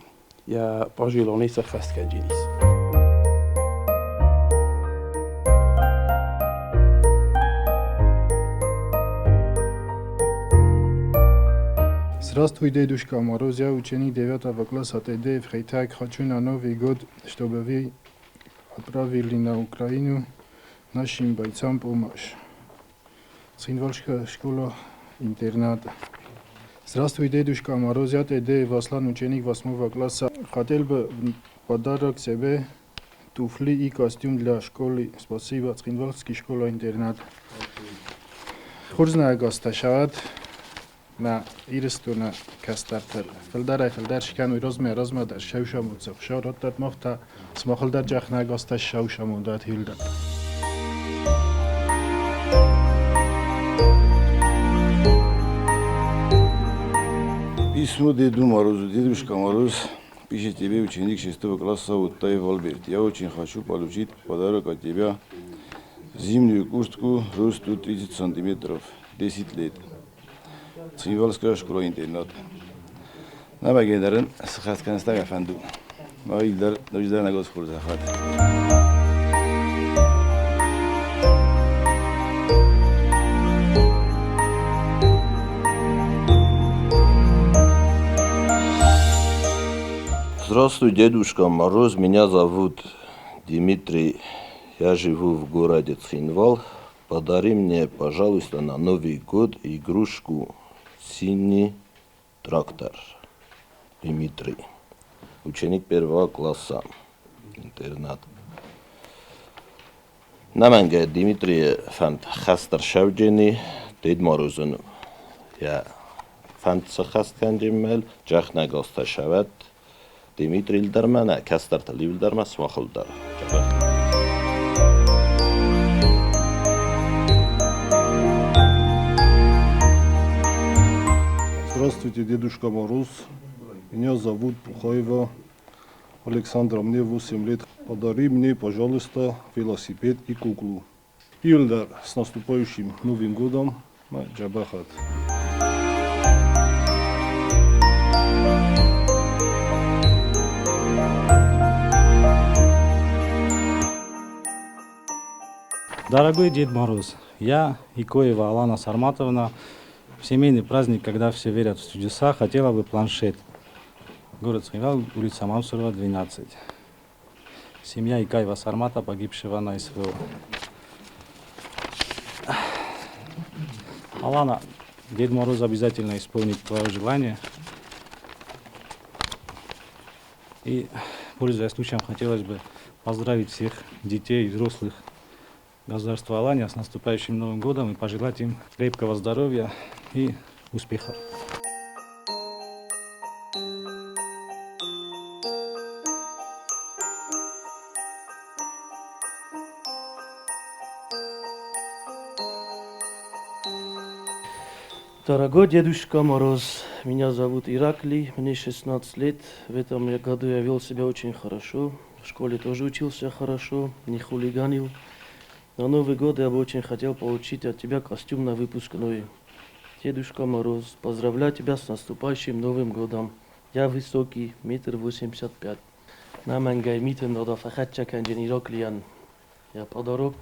йӕ пожелание сӕххӕст кӕнджынис. Здравствуй, Дедушка Мороз, я ученик 9 класса ТД Хайтак. Хочу на Новый год, чтобы вы отправили на Украину нашим бойцам помощь. Цхинвальская школа-интернат. Здравствуй, Дедушка Мороз, я ТД Аслан, ученик 8 класса. Хотел бы подарок себе туфли и костюм для школы. Спасибо, Цхинвальская школа-интернат. Хорз нӕгӕстӕ сӕуӕд нӕ Ирыстоны кӕстӕртӕ фылдӕрӕй-фылдӕр скӕной размӕ-размӕ дӕр сӕусамонд сӕ Хуыцау раттӕд мах та сымахыл дӕр джах нӕгӕстӕ сӕусамонд уӕд иуылдӕр. Письмо Деду Морозу. Дедушка Мороз, пишет тебе ученик 6 класса Уттаев Альберт. Я очень хочу получить подарок от тебя. Зимнюю куртку росту 30 сантиметров, 10 лет. Цхинвальская школа-интернат. Набагендарын схасканстаг афанду. Маилдар нождар нагос хурзахат. Здравствуй, Дедушка Мороз. Меня зовут Дмитрий. Я живу в городе Цхинвал. Подари мне, пожалуйста, на Новый год игрушку «Синий трактор». Дмитрий. Ученик первого класса. Интернат. Наманга Дмитрий фанд хастар шавджени Дед Морозуну. Я фанд схаст канджимел джахна госта шават Дмитрий Илдармана кастар Ливдарма смахулдар. Здравствуйте, Дедушка Мороз. Меня зовут Пухаева Александра, мне 8 лет. Подари мне, пожалуйста, велосипед и куклу. Ильдар, с наступающим Новым годом. Джабахат. Дорогой Дед Мороз, я, Икоева Алана Сарматовна, в семейный праздник, когда все верят в чудеса, хотела бы планшет. Город Цхинвал, улица Мамсурова, 12. Семья Икаева Сармата, погибшего на СВО. Алана, Дед Мороз обязательно исполнит твое желание. И, пользуясь случаем, хотелось бы поздравить всех детей и взрослых государства Алания с наступающим Новым годом и пожелать им крепкого здоровья и успехов. Дорогой Дедушка Мороз, меня зовут Иракли, мне 16 лет. В этом году я вел себя очень хорошо. В школе тоже учился хорошо, не хулиганил. На Новый год я бы очень хотел получить от тебя костюм на выпускной. Дедушка Мороз, поздравляю тебя с наступающим Новым годом. Я высокий, 1,85 м. Намангай митен додафахатча канджен Ираклиян. Я подарок.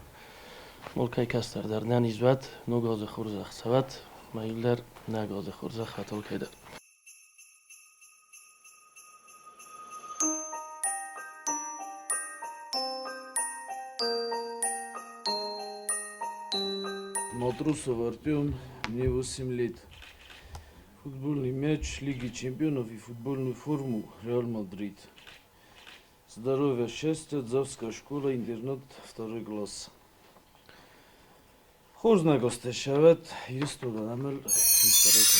Молкай кастар дар нанизват, ногазы хурзах сават, маилдар нагазы хурзах хатол кайдар. Матросов Артем, мне 8 лет. Футбольный мяч Лиги чемпионов и футбольную форму Реал Мадрид. Здоровья, счастья, Дзавская школа, интернат, второй класс. Хорз нагостешавет, Иристодан амел, Историк.